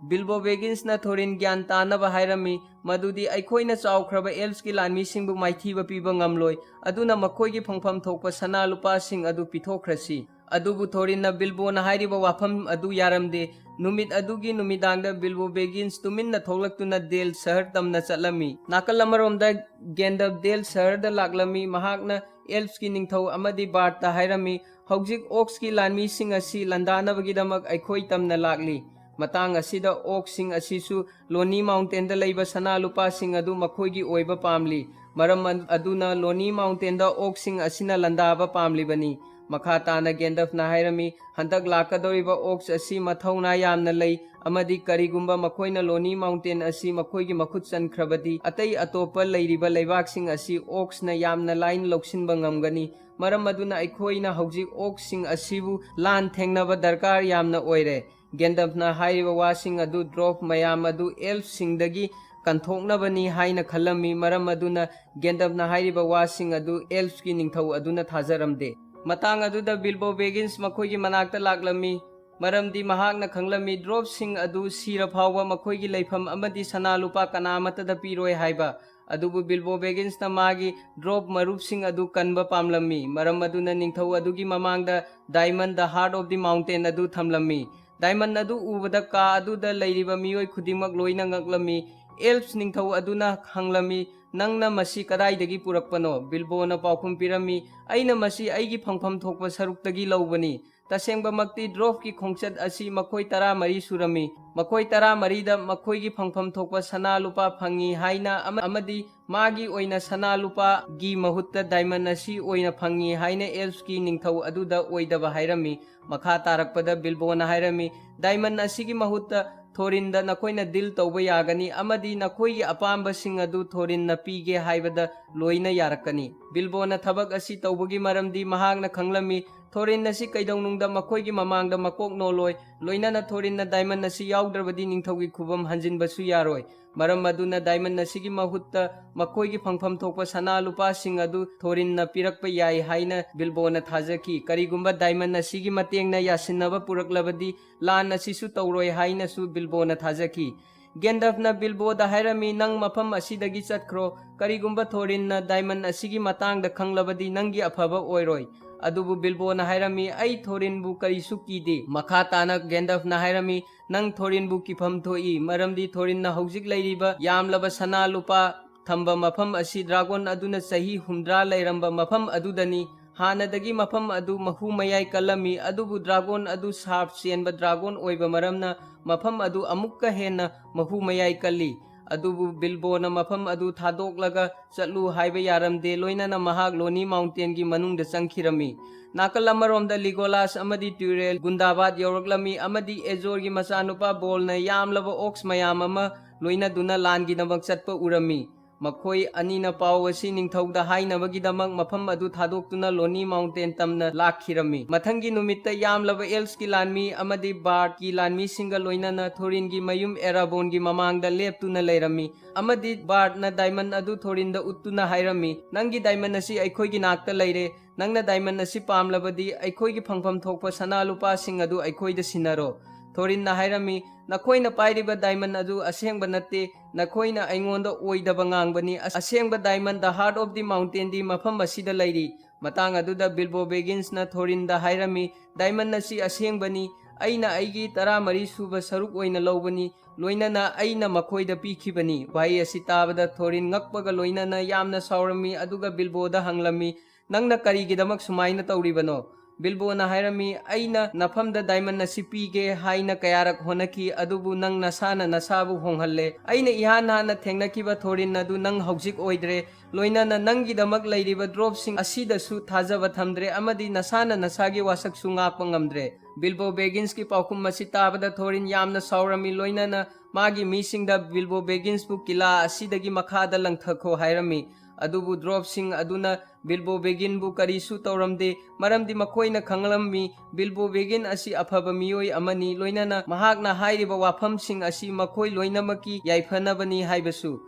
ꯕꯤꯜꯕꯣ ꯕꯦꯒꯤꯟꯁꯅ ꯊꯣꯔꯤꯟ ꯒ꯭ꯌꯥꯟ ꯇꯥꯅꯕ ꯍꯥꯏꯔꯝꯃꯤ, ꯃꯗꯨꯗꯤ ꯑꯩꯈꯣꯏꯅ ꯆꯥꯎꯈ꯭ꯔꯕ ꯑꯦꯜꯐꯁꯀꯤ ꯂꯥꯟꯃꯤꯁꯤꯡꯕꯨ ꯃꯥꯏꯊꯤꯕ ꯄꯤꯕ ꯉꯝꯂꯣꯏ, ꯑꯗꯨꯅ ꯃꯈꯣꯏꯒꯤ ꯐꯪꯐꯝ ꯊꯣꯛꯄ ꯁꯅꯥ ꯂꯨꯄꯥꯁꯤꯡ ꯑꯗꯨ ꯄꯤꯊꯣꯛꯈ꯭ꯔꯁꯤ꯫ ꯑꯗꯨꯕꯨ ꯊꯣꯔꯤꯟꯅ ꯕꯤꯜꯕꯣꯅ ꯍꯥꯏꯔꯤꯕ ꯋꯥꯐꯝ ꯑꯗꯨ ꯌꯥꯔꯝꯗꯦ꯫ ꯅꯨꯃꯤꯠ ꯑꯗꯨꯒꯤ ꯅꯨꯃꯤꯗꯥꯡꯗ ꯕꯤꯜꯕꯣ ꯕꯦꯒꯤꯟꯁ ꯇꯨꯃꯤꯟꯅ ꯊꯣꯛꯂꯛꯇꯨꯅ ꯗꯦꯜ ꯁꯍꯔ ꯇꯝꯅ ꯆꯠꯂꯝꯃꯤ꯫ ꯅꯥꯀꯜ ꯑꯃꯔꯣꯝꯗ ꯒꯦꯟꯗꯜꯐ ꯗꯦꯜ ꯁꯍꯔꯗ ꯂꯥꯛꯂꯝꯃꯤ꯫ ꯃꯍꯥꯛꯅ ꯑꯦꯜꯐꯁꯀꯤ ꯅꯤꯡꯊꯧ ꯑꯃꯗꯤ ꯕꯥꯔꯠꯇ ꯍꯥꯏꯔꯝꯃꯤ, "ꯍꯧꯖꯤꯛ ꯑꯣꯛꯁꯀꯤ ꯂꯥꯟꯃꯤꯁꯤꯡ ꯑꯁꯤ ꯂꯥꯟꯗꯥꯅꯕꯒꯤꯗꯃꯛ ꯑꯩꯈꯣꯏ ꯇꯝꯅ ꯂꯥꯛꯂꯤ"꯫ ꯃꯇꯥꯡ ꯑꯁꯤꯗ ꯑꯣꯛꯁꯤꯡ ꯑꯁꯤꯁꯨ ꯂꯣꯅꯤ ꯃꯥꯎꯟꯇꯦꯟꯗ ꯂꯩꯕ ꯁꯅꯥ ꯂꯨꯄꯥꯁꯤꯡ ꯑꯗꯨ ꯃꯈꯣꯏꯒꯤ ꯑꯣꯏꯕ ꯄꯥꯝꯂꯤ꯫ ꯃꯔꯝ ꯑꯗꯨꯅ ꯂꯣꯅꯤ ꯃꯥꯎꯟꯇꯦꯟꯗ ꯑꯣꯛꯁꯤꯡ ꯑꯁꯤꯅ ꯂꯥꯟꯗꯥꯕ ꯄꯥꯝꯂꯤꯕꯅꯤ꯫ ꯃꯈꯥ ꯇꯥꯅ ꯒꯦꯟꯗꯜꯐꯅ ꯍꯥꯏꯔꯝꯃꯤ, "ꯍꯟꯗꯛ ꯂꯥꯛꯀꯗꯧꯔꯤꯕ ꯑꯣꯛꯁ ꯑꯁꯤ ꯃꯊꯧꯅꯥ ꯌꯥꯝꯅ ꯂꯩ, ꯑꯃꯗꯤ ꯀꯔꯤꯒꯨꯝꯕ ꯃꯈꯣꯏꯅ ꯂꯣꯅꯤ ꯃꯥꯎꯟꯇꯦꯟ ꯑꯁꯤ ꯃꯈꯣꯏꯒꯤ ꯃꯈꯨꯠ ꯆꯟꯈ꯭ꯔꯕꯗꯤ, ꯑꯇꯩ ꯑꯇꯣꯞꯄ ꯂꯩꯔꯤꯕ ꯂꯩꯕꯥꯛꯁꯤꯡ ꯑꯁꯤ ꯑꯣꯛꯁꯅ ꯌꯥꯝꯅ ꯂꯥꯏꯅ ꯂꯧꯁꯤꯟꯕ ꯉꯝꯒꯅꯤ꯫ ꯃꯔꯝ ꯑꯗꯨꯅ ꯑꯩꯈꯣꯏꯅ ꯍꯧꯖꯤꯛ ꯑꯣꯛꯁꯤꯡ ꯑꯁꯤꯕꯨ ꯂꯥꯟ ꯊꯦꯡꯅꯕ ꯗꯔꯀꯥꯔ ꯌꯥꯝꯅ ꯑꯣꯏꯔꯦ"꯫ ꯒꯦꯟꯗꯜꯐꯅ ꯍꯥꯏꯔꯤꯕ ꯋꯥꯁꯤꯡ ꯑꯗꯨ ꯗ꯭ꯋꯥꯔꯐ ꯃꯌꯥꯝ ꯑꯗꯨ ꯑꯦꯜꯐꯁꯤꯡꯗꯒꯤ ꯀꯟꯊꯣꯛꯅꯕꯅꯤ ꯍꯥꯏꯅ ꯈꯜꯂꯝꯃꯤ꯫ ꯃꯔꯝ ꯑꯗꯨꯅ ꯒꯦꯟꯗꯜꯐꯅ ꯍꯥꯏꯔꯤꯕ ꯋꯥꯁꯤꯡ ꯑꯗꯨ ꯑꯦꯜꯐꯁꯀꯤ ꯅꯤꯡꯊꯧ ꯑꯗꯨꯅ ꯊꯥꯖꯔꯝꯗꯦ꯫ ꯃꯇꯥꯡ ꯑꯗꯨꯗ ꯕꯤꯜꯕꯣ ꯕꯦꯒꯤꯟꯁ ꯃꯈꯣꯏꯒꯤ ꯃꯅꯥꯛꯇ ꯂꯥꯛꯂꯝꯃꯤ, ꯃꯔꯝꯗꯤ ꯃꯍꯥꯛꯅ ꯈꯪꯂꯝꯃꯤ ꯗ꯭ꯋꯥꯔꯐꯁꯤꯡ ꯑꯗꯨ ꯁꯤꯔ ꯐꯥꯎꯕ ꯃꯈꯣꯏꯒꯤ ꯂꯩꯐꯝ ꯑꯃꯗꯤ ꯁꯅꯥ ꯂꯨꯄꯥ ꯀꯅꯥ ꯑꯃꯠꯇꯗ ꯄꯤꯔꯣꯏ ꯍꯥꯏꯕ꯫ ꯑꯗꯨꯕꯨ ꯕꯤꯜꯕꯣ ꯕꯦꯒꯤꯟꯁꯅ ꯃꯥꯒꯤ ꯗ꯭ꯋꯥꯔꯐ ꯃꯔꯨꯞꯁꯤꯡ ꯑꯗꯨ ꯀꯟꯕ ꯄꯥꯝꯂꯝꯃꯤ꯫ ꯃꯔꯝ ꯑꯗꯨꯅ ꯅꯤꯡꯊꯧ ꯑꯗꯨꯒꯤ ꯃꯃꯥꯡꯗ diamond, the heart of the mountain, ꯑꯗꯨ ꯊꯝꯂꯝꯃꯤ꯫ Diamond ꯑꯗꯨ ꯎꯕꯗ ꯀꯥ ꯑꯗꯨꯗ ꯂꯩꯔꯤꯕ ꯃꯤꯑꯣꯏ ꯈꯨꯗꯤꯡꯃꯛ ꯂꯣꯏꯅ ꯉꯛꯂꯝꯃꯤ꯫ Elves ꯅꯤꯡꯊꯧ ꯑꯗꯨꯅ ꯍꯪꯂꯝꯃꯤ, "ꯅꯪꯅ ꯃꯁꯤ ꯀꯗꯥꯏꯗꯒꯤ ꯄꯨꯔꯛꯄꯅꯣ?" ꯕꯤꯜꯕꯣꯅ ꯄꯥꯎꯈꯨꯝ ꯄꯤꯔꯝꯃꯤ, "ꯑꯩꯅ ꯃꯁꯤ ꯑꯩꯒꯤ ꯐꯪꯐꯝ ꯊꯣꯛꯄ ꯁꯔꯨꯛꯇꯒꯤ ꯂꯧꯕꯅꯤ"꯫ ꯇꯁꯦꯡꯕꯃꯛꯇꯤ ꯗ꯭ꯋꯥꯔꯐꯀꯤ ꯈꯣꯡꯆꯠ ꯑꯁꯤ ꯃꯈꯣꯏ ꯇꯔꯥꯃꯔꯤ ꯁꯨꯔꯝꯃꯤ꯫ ꯃꯈꯣꯏ ꯇꯔꯥꯃꯔꯤꯗ ꯃꯈꯣꯏꯒꯤ ꯐꯪꯐꯝ ꯊꯣꯛꯄ ꯁꯅꯥ ꯂꯨꯄꯥ ꯐꯪꯉꯤ ꯍꯥꯏꯅ ꯑꯃ-, ꯑꯃꯗꯤ ꯃꯥꯒꯤ ꯑꯣꯏꯅ ꯁꯅꯥ ꯂꯨꯄꯥꯒꯤ ꯃꯍꯨꯠꯇ diamond ꯑꯁꯤ ꯑꯣꯏꯅ ꯐꯪꯉꯤ ꯍꯥꯏꯅ Elves ꯀꯤ ꯅꯤꯡꯊꯧ ꯑꯗꯨꯗ ꯑꯣꯏꯗꯕ ꯍꯥꯏꯔꯝꯃꯤ꯫ ꯃꯈꯥ ꯇꯥꯔꯛꯄꯗ ꯕꯤꯜꯕꯣꯅ ꯍꯥꯏꯔꯝꯃꯤ, "Diamond ꯑꯁꯤꯒꯤ ꯃꯍꯨꯠꯇ ꯊꯣꯔꯤꯟꯗ ꯅꯈꯣꯏꯅ deal ꯇꯧꯕ ꯌꯥꯒꯅꯤ ꯑꯃꯗꯤ ꯅꯈꯣꯏꯒꯤ ꯑꯄꯥꯝꯕꯁꯤꯡ ꯑꯗꯨ ꯊꯣꯔꯤꯟꯅ ꯄꯤꯒꯦ ꯍꯥꯏꯕꯗ ꯂꯣꯏꯅ ꯌꯥꯔꯛꯀꯅꯤ"꯫ ꯕꯤꯜꯕꯣꯅ ꯊꯕꯛ ꯑꯁꯤ ꯇꯧꯕꯒꯤ ꯃꯔꯝꯗꯤ ꯃꯍꯥꯛꯅ ꯈꯪꯂꯝꯃꯤ, ꯊꯣꯔꯤꯟ ꯑꯁꯤ ꯀꯩꯗꯧꯅꯨꯡꯗ ꯃꯈꯣꯏꯒꯤ ꯃꯃꯥꯡꯗ ꯃꯀꯣꯛ ꯅꯣꯜꯂꯣꯏ, ꯂꯣꯏꯅꯅ ꯊꯣꯔꯤꯟꯅ diamond ꯑꯁꯤ ꯌꯥꯎꯗ꯭ꯔꯕꯗꯤ ꯅꯤꯡꯊꯧꯒꯤ ꯈꯨꯕꯝ ꯍꯟꯖꯤꯟꯕꯁꯨ ꯌꯥꯔꯣꯏ꯫ ꯃꯔꯝ ꯑꯗꯨꯅ diamond ꯑꯁꯤꯒꯤ ꯃꯍꯨꯠꯇ ꯃꯈꯣꯏꯒꯤ ꯐꯪꯐꯝ ꯊꯣꯛꯄ ꯁꯅꯥ ꯂꯨꯄꯥꯁꯤꯡ ꯑꯗꯨ ꯊꯣꯔꯤꯟꯅ ꯄꯤꯔꯛꯄ ꯌꯥꯏ ꯍꯥꯏꯅ ꯕꯤꯜꯕꯣꯅ ꯊꯥꯖꯈꯤ꯫ ꯀꯔꯤꯒꯨꯝꯕ diamond ꯑꯁꯤꯒꯤ ꯃꯇꯦꯡꯅ ꯌꯥꯁꯤꯟꯅꯕ ꯄꯨꯔꯛꯂꯕꯗꯤ ꯂꯥꯟ ꯑꯁꯤꯁꯨ ꯇꯧꯔꯣꯏ ꯍꯥꯏꯅꯁꯨ ꯕꯤꯜꯕꯣꯅ ꯊꯥꯖꯈꯤ꯫ ꯒꯦꯟꯗꯜꯐꯅ ꯕꯤꯜꯕꯣꯗ ꯍꯥꯏꯔꯝꯃꯤ, "ꯅꯪ ꯃꯐꯝ ꯑꯁꯤꯗꯒꯤ ꯆꯠꯈ꯭ꯔꯣ꯫ ꯀꯔꯤꯒꯨꯝꯕ ꯊꯣꯔꯤꯟꯅ diamond ꯑꯁꯤꯒꯤ ꯃꯇꯥꯡꯗ ꯈꯪꯂꯕꯗꯤ ꯅꯪꯒꯤ ꯑꯐꯕ ꯑꯣꯏꯔꯣꯏ"꯫ ꯑꯗꯨꯕꯨ ꯕꯤꯜꯕꯣꯅ ꯍꯥꯏꯔꯝꯃꯤ, "ꯑꯩ ꯊꯣꯔꯤꯟꯕꯨ ꯀꯔꯤꯁꯨ ꯀꯤꯗꯦ"꯫ ꯃꯈꯥ ꯇꯥꯅ ꯒꯦꯟꯗꯜꯐꯅ ꯍꯥꯏꯔꯝꯃꯤ, "ꯅꯪ ꯊꯣꯔꯤꯟꯕꯨ ꯀꯤꯐꯝ ꯊꯣꯛꯏ, ꯃꯔꯝꯗꯤ ꯊꯣꯔꯤꯟꯅ ꯍꯧꯖꯤꯛ ꯂꯩꯔꯤꯕ ꯌꯥꯝꯂꯕ ꯁꯅꯥ ꯂꯨꯄꯥ ꯊꯝꯕ ꯃꯐꯝ ꯑꯁꯤ ꯗ꯭ꯔꯥꯒꯣꯟ ꯑꯗꯨꯅ ꯆꯍꯤ ꯍꯨꯝꯗ꯭ꯔꯥ ꯂꯩꯔꯝꯕ ꯃꯐꯝ ꯑꯗꯨꯗꯅꯤ꯫ ꯍꯥꯟꯅꯗꯒꯤ ꯃꯐꯝ ꯑꯗꯨ ꯃꯍꯨ ꯃꯌꯥꯏ ꯀꯜꯂꯝꯃꯤ, ꯑꯗꯨꯕꯨ ꯗ꯭ꯔꯥꯒꯣꯟ ꯑꯗꯨ ꯁꯥꯔꯞ ꯆꯦꯟꯕ ꯗ꯭ꯔꯥꯒꯣꯟ ꯑꯣꯏꯕ ꯃꯔꯝꯅ ꯃꯐꯝ ꯑꯗꯨ ꯑꯃꯨꯛꯀ ꯍꯦꯟꯅ ꯃꯍꯨ ꯃꯌꯥꯏ ꯀꯜꯂꯤ"꯫ ꯑꯗꯨꯕꯨ ꯕꯤꯜꯕꯣꯅ ꯃꯐꯝ ꯑꯗꯨ ꯊꯥꯗꯣꯛꯂꯒ ꯆꯠꯂꯨ ꯍꯥꯏꯕ ꯌꯥꯔꯝꯗꯦ, ꯂꯣꯏꯅꯅ ꯃꯍꯥꯛ ꯂꯣꯅꯤ ꯃꯥꯎꯟꯇꯦꯟꯒꯤ ꯃꯅꯨꯡꯗ ꯆꯪꯈꯤꯔꯝꯃꯤ꯫ ꯅꯥꯀꯜ ꯑꯃꯔꯣꯝꯗ ꯂꯤꯒꯣꯂꯥꯁ ꯑꯃꯗꯤ ꯇ꯭ꯌꯨꯔꯦꯜ ꯒꯨꯟꯗꯥꯕꯥꯗ ꯌꯧꯔꯛꯂꯝꯃꯤ ꯑꯃꯗꯤ ꯑꯦꯖꯣꯔꯒꯤ ꯃꯆꯥꯅꯨꯄꯥ ꯕꯣꯜꯅ ꯌꯥꯝꯂꯕ orcs ꯃꯌꯥꯝ ꯑꯃ ꯂꯣꯏꯅꯗꯨꯅ ꯂꯥꯟꯒꯤꯗꯃꯛ ꯆꯠꯄ ꯎꯔꯝꯃꯤ꯫ ꯃꯈꯣꯏ ꯑꯅꯤꯅ ꯄꯥꯎ ꯑꯁꯤ ꯅꯤꯡꯊꯧꯗ ꯍꯥꯏꯅꯕꯒꯤꯗꯃꯛ ꯃꯐꯝ ꯑꯗꯨ ꯊꯥꯗꯣꯛꯇꯨꯅ ꯂꯣꯅꯤ ꯃꯥꯎꯟꯇꯦꯟ ꯇꯝꯅ ꯂꯥꯛꯈꯤꯔꯝꯃꯤ꯫ ꯃꯊꯪꯒꯤ ꯅꯨꯃꯤꯠꯇ ꯌꯥꯝꯂꯕ Elves ꯀꯤ ꯂꯥꯟꯃꯤ ꯑꯃꯗꯤ Bard ꯀꯤ ꯂꯥꯟꯃꯤꯁꯤꯡꯒ ꯂꯣꯏꯅꯅ ꯊꯣꯔꯤꯟꯒꯤ ꯃꯌꯨꯝ ꯑꯦꯔꯥꯕꯣꯟꯒꯤ ꯃꯃꯥꯡꯗ ꯂꯦꯞꯇꯨꯅ ꯂꯩꯔꯝꯃꯤ, ꯑꯃꯗꯤ Bard ꯅ diamond ꯑꯗꯨ ꯊꯣꯔꯤꯟꯗ ꯎꯠꯇꯨꯅ ꯍꯥꯏꯔꯝꯃꯤ, "ꯅꯪꯒꯤ diamond ꯑꯁꯤ ꯑꯩꯈꯣꯏꯒꯤ ꯅꯥꯛꯇ ꯂꯩꯔꯦ꯫ ꯅꯪꯅ diamond ꯑꯁꯤ ꯄꯥꯝꯂꯕꯗꯤ ꯑꯩꯈꯣꯏꯒꯤ ꯐꯪꯐꯝ ꯊꯣꯛꯄ ꯁꯅꯥ ꯂꯨꯄꯥꯁꯤꯡ ꯑꯗꯨ ꯑꯩꯈꯣꯏꯗ ꯁꯤꯟꯅꯔꯣ"꯫ ꯊꯣꯔꯤꯟꯅ ꯍꯥꯏꯔꯝꯃꯤ, "ꯅꯈꯣꯏꯅ ꯄꯥꯏꯔꯤꯕ diamond ꯑꯗꯨ ꯑꯁꯦꯡꯕ ꯅꯠꯇꯦ, ꯅꯈꯣꯏꯅ ꯑꯩꯉꯣꯟꯗ ꯑꯣꯏꯗꯕ ꯉꯥꯡꯕꯅꯤ꯫ ꯑꯁꯦꯡꯕ diamond, the heart of the mountain, ꯗꯤ ꯃꯐꯝ ꯑꯁꯤꯗ ꯂꯩꯔꯤ꯫" ꯃꯇꯥꯡ ꯑꯗꯨꯗ ꯕꯤꯜꯕꯣ ꯕꯦꯒꯤꯟꯁꯅ ꯊꯣꯔꯤꯟꯗ ꯍꯥꯏꯔꯝꯃꯤ, "Diamond ꯑꯁꯤ ꯑꯁꯦꯡꯕꯅꯤ, ꯑꯩꯅ ꯑꯩꯒꯤ ꯇꯔꯥꯃꯔꯤ ꯁꯨꯕ ꯁꯔꯨꯛ ꯑꯣꯏꯅ ꯂꯧꯕꯅꯤ, ꯂꯣꯏꯅꯅ ꯑꯩꯅ ꯃꯈꯣꯏꯗ ꯄꯤꯈꯤꯕꯅꯤ꯫" ꯋꯥꯍꯩ ꯑꯁꯤ ꯇꯥꯕꯗ ꯊꯣꯔꯤꯟ ꯉꯛꯄꯒ ꯂꯣꯏꯅꯅ ꯌꯥꯝꯅ ꯁꯥꯎꯔꯝꯃꯤ, ꯑꯗꯨꯒ ꯕꯤꯜꯕꯣꯗ ꯍꯪꯂꯝꯃꯤ, "ꯅꯪꯅ ꯀꯔꯤꯒꯤꯗꯃꯛ ꯁꯨꯃꯥꯏꯅ ꯇꯧꯔꯤꯕꯅꯣ?" ꯕꯤꯜꯕꯣꯅ ꯍꯥꯏꯔꯝꯃꯤ, "ꯑꯩꯅ ꯅꯐꯝꯗ diamond ꯑꯁꯤ ꯄꯤꯒꯦ ꯍꯥꯏꯅ ꯀꯌꯥꯔꯛ ꯍꯣꯠꯅꯈꯤ, ꯑꯗꯨꯕꯨ ꯅꯪ ꯅꯁꯥꯅ ꯅꯁꯥꯕꯨ ꯍꯣꯡꯍꯜꯂꯦ꯫ ꯑꯩꯅ ꯏꯍꯥꯟ ꯍꯥꯟꯅ ꯊꯦꯡꯅꯈꯤꯕ ꯊꯣꯔꯤꯟ ꯑꯗꯨ ꯅꯪ ꯍꯧꯖꯤꯛ ꯑꯣꯏꯗ꯭ꯔꯦ, ꯂꯣꯏꯅꯅ ꯅꯪꯒꯤꯗꯃꯛ ꯂꯩꯔꯤꯕ dropꯁꯤꯡ ꯑꯁꯤꯗꯁꯨ ꯊꯥꯖꯕ ꯊꯝꯗ꯭ꯔꯦ, ꯑꯃꯗꯤ ꯅꯁꯥꯅ ꯅꯁꯥꯒꯤ ꯋꯥꯁꯛꯁꯨ ꯉꯥꯛꯄ ꯉꯝꯗ꯭ꯔꯦ꯫" ꯕꯤꯜꯕꯣ ꯕꯦꯒꯤꯟꯁꯀꯤ ꯄꯥꯎꯈꯨꯝ ꯑꯁꯤ ꯇꯥꯕꯗ ꯊꯣꯔꯤꯟ ꯌꯥꯝꯅ ꯁꯥꯎꯔꯝꯃꯤ, ꯂꯣꯏꯅꯅ ꯃꯥꯒꯤ ꯃꯤꯁꯤꯡꯗ ꯕꯤꯜꯕꯣ ꯕꯦꯒꯤꯟꯁꯄꯨ ꯀꯤꯂꯥ ꯑꯁꯤꯗꯒꯤ ꯃꯈꯥꯗ ꯂꯪꯊꯈꯣ ꯍꯥꯏꯔꯝꯃꯤ꯫ ꯑꯗꯨꯕꯨ dropꯁꯤꯡ ꯑꯗꯨꯅ ꯕꯤꯜꯕꯣ ꯕꯦꯒꯤꯟꯕꯨ ꯀꯔꯤꯁꯨ ꯇꯧꯔꯝꯗꯦ, ꯃꯔꯝꯗꯤ ꯃꯈꯣꯏꯅ ꯈꯪꯂꯝꯃꯤ, ꯕꯤꯜꯕꯣ ꯕꯦꯒꯤꯟ ꯑꯁꯤ ꯑꯐꯕ ꯃꯤꯑꯣꯏ ꯑꯃꯅꯤ, ꯂꯣꯏꯅꯅ ꯃꯍꯥꯛꯅ ꯍꯥꯏꯔꯤꯕ ꯋꯥꯐꯝꯁꯤꯡ ꯑꯁꯤ ꯃꯈꯣꯏ ꯂꯣꯏꯅꯃꯛꯀꯤ ꯌꯥꯏꯐꯅꯕꯅꯤ ꯍꯥꯏꯕꯁꯨ꯫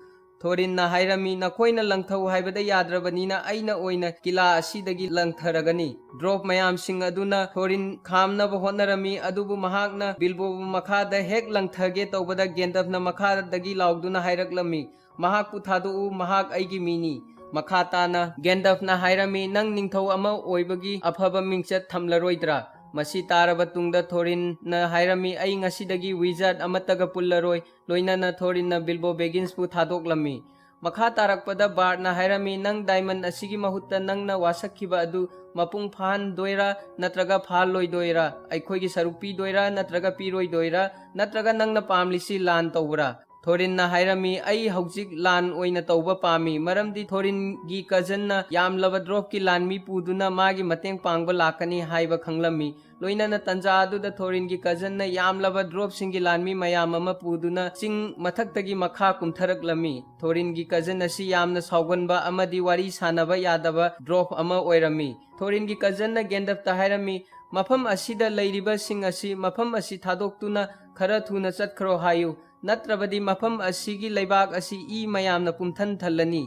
ꯊꯣꯔꯤꯟꯅ ꯍꯥꯏꯔꯝꯃꯤ, "ꯅꯈꯣꯏꯅ ꯂꯪꯊꯧ ꯍꯥꯏꯕꯗ ꯌꯥꯗ꯭ꯔꯕꯅꯤꯅ ꯑꯩꯅ ꯑꯣꯏꯅ ꯀꯤꯂꯥ ꯑꯁꯤꯗꯒꯤ ꯂꯪꯊꯔꯒꯅꯤ꯫" drop ꯃꯌꯥꯝꯁꯤꯡ ꯑꯗꯨꯅ ꯊꯣꯔꯤꯟ ꯈꯥꯝꯅꯕ ꯍꯣꯠꯅꯔꯝꯃꯤ, ꯑꯗꯨꯕꯨ ꯃꯍꯥꯛꯅ ꯕꯤꯜꯕꯣꯕꯨ ꯃꯈꯥꯗ ꯍꯦꯛ ꯂꯪꯊꯒꯦ ꯇꯧꯕꯗ ꯒꯦꯟꯗꯐꯅ ꯃꯈꯥꯗꯒꯤ ꯂꯥꯎꯗꯨꯅ ꯍꯥꯏꯔꯛꯂꯝꯃꯤ꯫ "ꯃꯍꯥꯛꯄꯨ ꯊꯥꯗꯣꯛꯎ, ꯃꯍꯥꯛ ꯑꯩꯒꯤ ꯃꯤꯅꯤ꯫" ꯃꯈꯥ ꯇꯥꯅ ꯒꯦꯟꯗꯐꯅ ꯍꯥꯏꯔꯝꯃꯤ, "ꯅꯪ ꯅꯤꯡꯊꯧ ꯑꯃ ꯑꯣꯏꯕꯒꯤ ꯑꯐꯕ ꯃꯤꯡꯆꯠ ꯊꯝꯂꯔꯣꯏꯗ꯭ꯔꯥ?" ꯃꯁꯤ ꯇꯥꯔꯕ ꯇꯨꯡꯗ ꯊꯣꯔꯤꯟꯅ ꯍꯥꯏꯔꯝꯃꯤ, "ꯑꯩ ꯉꯁꯤꯗꯒꯤ wizard ꯑꯃꯠꯇꯒ ꯄꯨꯜꯂꯔꯣꯏ꯫" ꯂꯣꯏꯅꯅ ꯊꯣꯔꯤꯟꯅ ꯕꯤꯜꯕꯣ ꯕꯦꯒꯤꯟꯁꯄꯨ ꯊꯥꯗꯣꯛꯂꯝꯃꯤ꯫ ꯃꯈꯥ ꯇꯥꯔꯛꯄꯗ ꯕꯥꯔꯠꯅ ꯍꯥꯏꯔꯝꯃꯤ, "ꯅꯪ diamond ꯑꯁꯤꯒꯤ ꯃꯍꯨꯠꯇ ꯅꯪꯅ ꯋꯥꯁꯛꯈꯤꯕ ꯑꯗꯨ ꯃꯄꯨꯡ ꯐꯥꯍꯟꯗꯣꯏꯔꯥ ꯅꯠꯇ꯭ꯔꯒ ꯐꯥꯍꯜꯂꯣꯏꯗꯣꯏꯔꯥ? ꯑꯩꯈꯣꯏꯒꯤ ꯁꯔꯨꯛ ꯄꯤꯗꯣꯏꯔꯥ ꯅꯠꯇ꯭ꯔꯒ ꯄꯤꯔꯣꯏꯗꯣꯏꯔꯥ? ꯅꯠꯇ꯭ꯔꯒ ꯅꯪꯅ ꯄꯥꯝꯂꯤꯁꯤ ꯂꯥꯟ ꯇꯧꯕ꯭ꯔꯥ?" ꯊꯣꯔꯤꯟꯅ ꯍꯥꯏꯔꯝꯃꯤ, "ꯑꯩ ꯍꯧꯖꯤꯛ ꯂꯥꯟ ꯑꯣꯏꯅ ꯇꯧꯕ ꯄꯥꯝꯃꯤ, ꯃꯔꯝꯗꯤ ꯊꯣꯔꯤꯟꯒꯤ cousinꯅ ꯌꯥꯝꯂꯕ dropꯀꯤ ꯂꯥꯟꯃꯤ ꯄꯨꯗꯨꯅ ꯃꯥꯒꯤ ꯃꯇꯦꯡ ꯄꯥꯡꯕ ꯂꯥꯛꯀꯅꯤ ꯍꯥꯏꯕ ꯈꯪꯂꯝꯃꯤ꯫" ꯂꯣꯏꯅꯅ ꯇꯟꯖꯥ ꯑꯗꯨꯗ ꯊꯣꯔꯤꯟꯒꯤ cousinꯅ ꯌꯥꯝꯂꯕ dropꯁꯤꯡꯒꯤ ꯂꯥꯟꯃꯤ ꯃꯌꯥꯝ ꯑꯃ ꯄꯨꯗꯨꯅ ꯆꯤꯡ ꯃꯊꯛꯇꯒꯤ ꯃꯈꯥ ꯀꯨꯝꯊꯔꯛꯂꯝꯃꯤ꯫ ꯊꯣꯔꯤꯟꯒꯤ cousin ꯑꯁꯤ ꯌꯥꯝꯅ ꯁꯥꯎꯒꯟꯕ ꯑꯃꯗꯤ ꯋꯥꯔꯤ ꯁꯥꯅꯕ ꯌꯥꯗꯕ drop ꯑꯃ ꯑꯣꯏꯔꯝꯃꯤ꯫ ꯊꯣꯔꯤꯟꯒꯤ cousinꯅ ꯒꯦꯟꯗꯐꯇ ꯍꯥꯏꯔꯝꯃꯤ, "ꯃꯐꯝ ꯑꯁꯤꯗ ꯂꯩꯔꯤꯕꯁꯤꯡ ꯑꯁꯤ ꯃꯐꯝ ꯑꯁꯤ ꯊꯥꯗꯣꯛꯇꯨꯅ ꯈꯔ ꯊꯨꯅ ꯆꯠꯈ꯭ꯔꯣ ꯍꯥꯏꯌꯨ, ꯅꯠꯇ꯭ꯔꯕꯗꯤ ꯃꯐꯝ ꯑꯁꯤꯒꯤ ꯂꯩꯕꯥꯛ ꯑꯁꯤ ꯏ ꯃꯌꯥꯝꯅ ꯄꯨꯝꯊꯟ ꯊꯜꯂꯅꯤ꯫"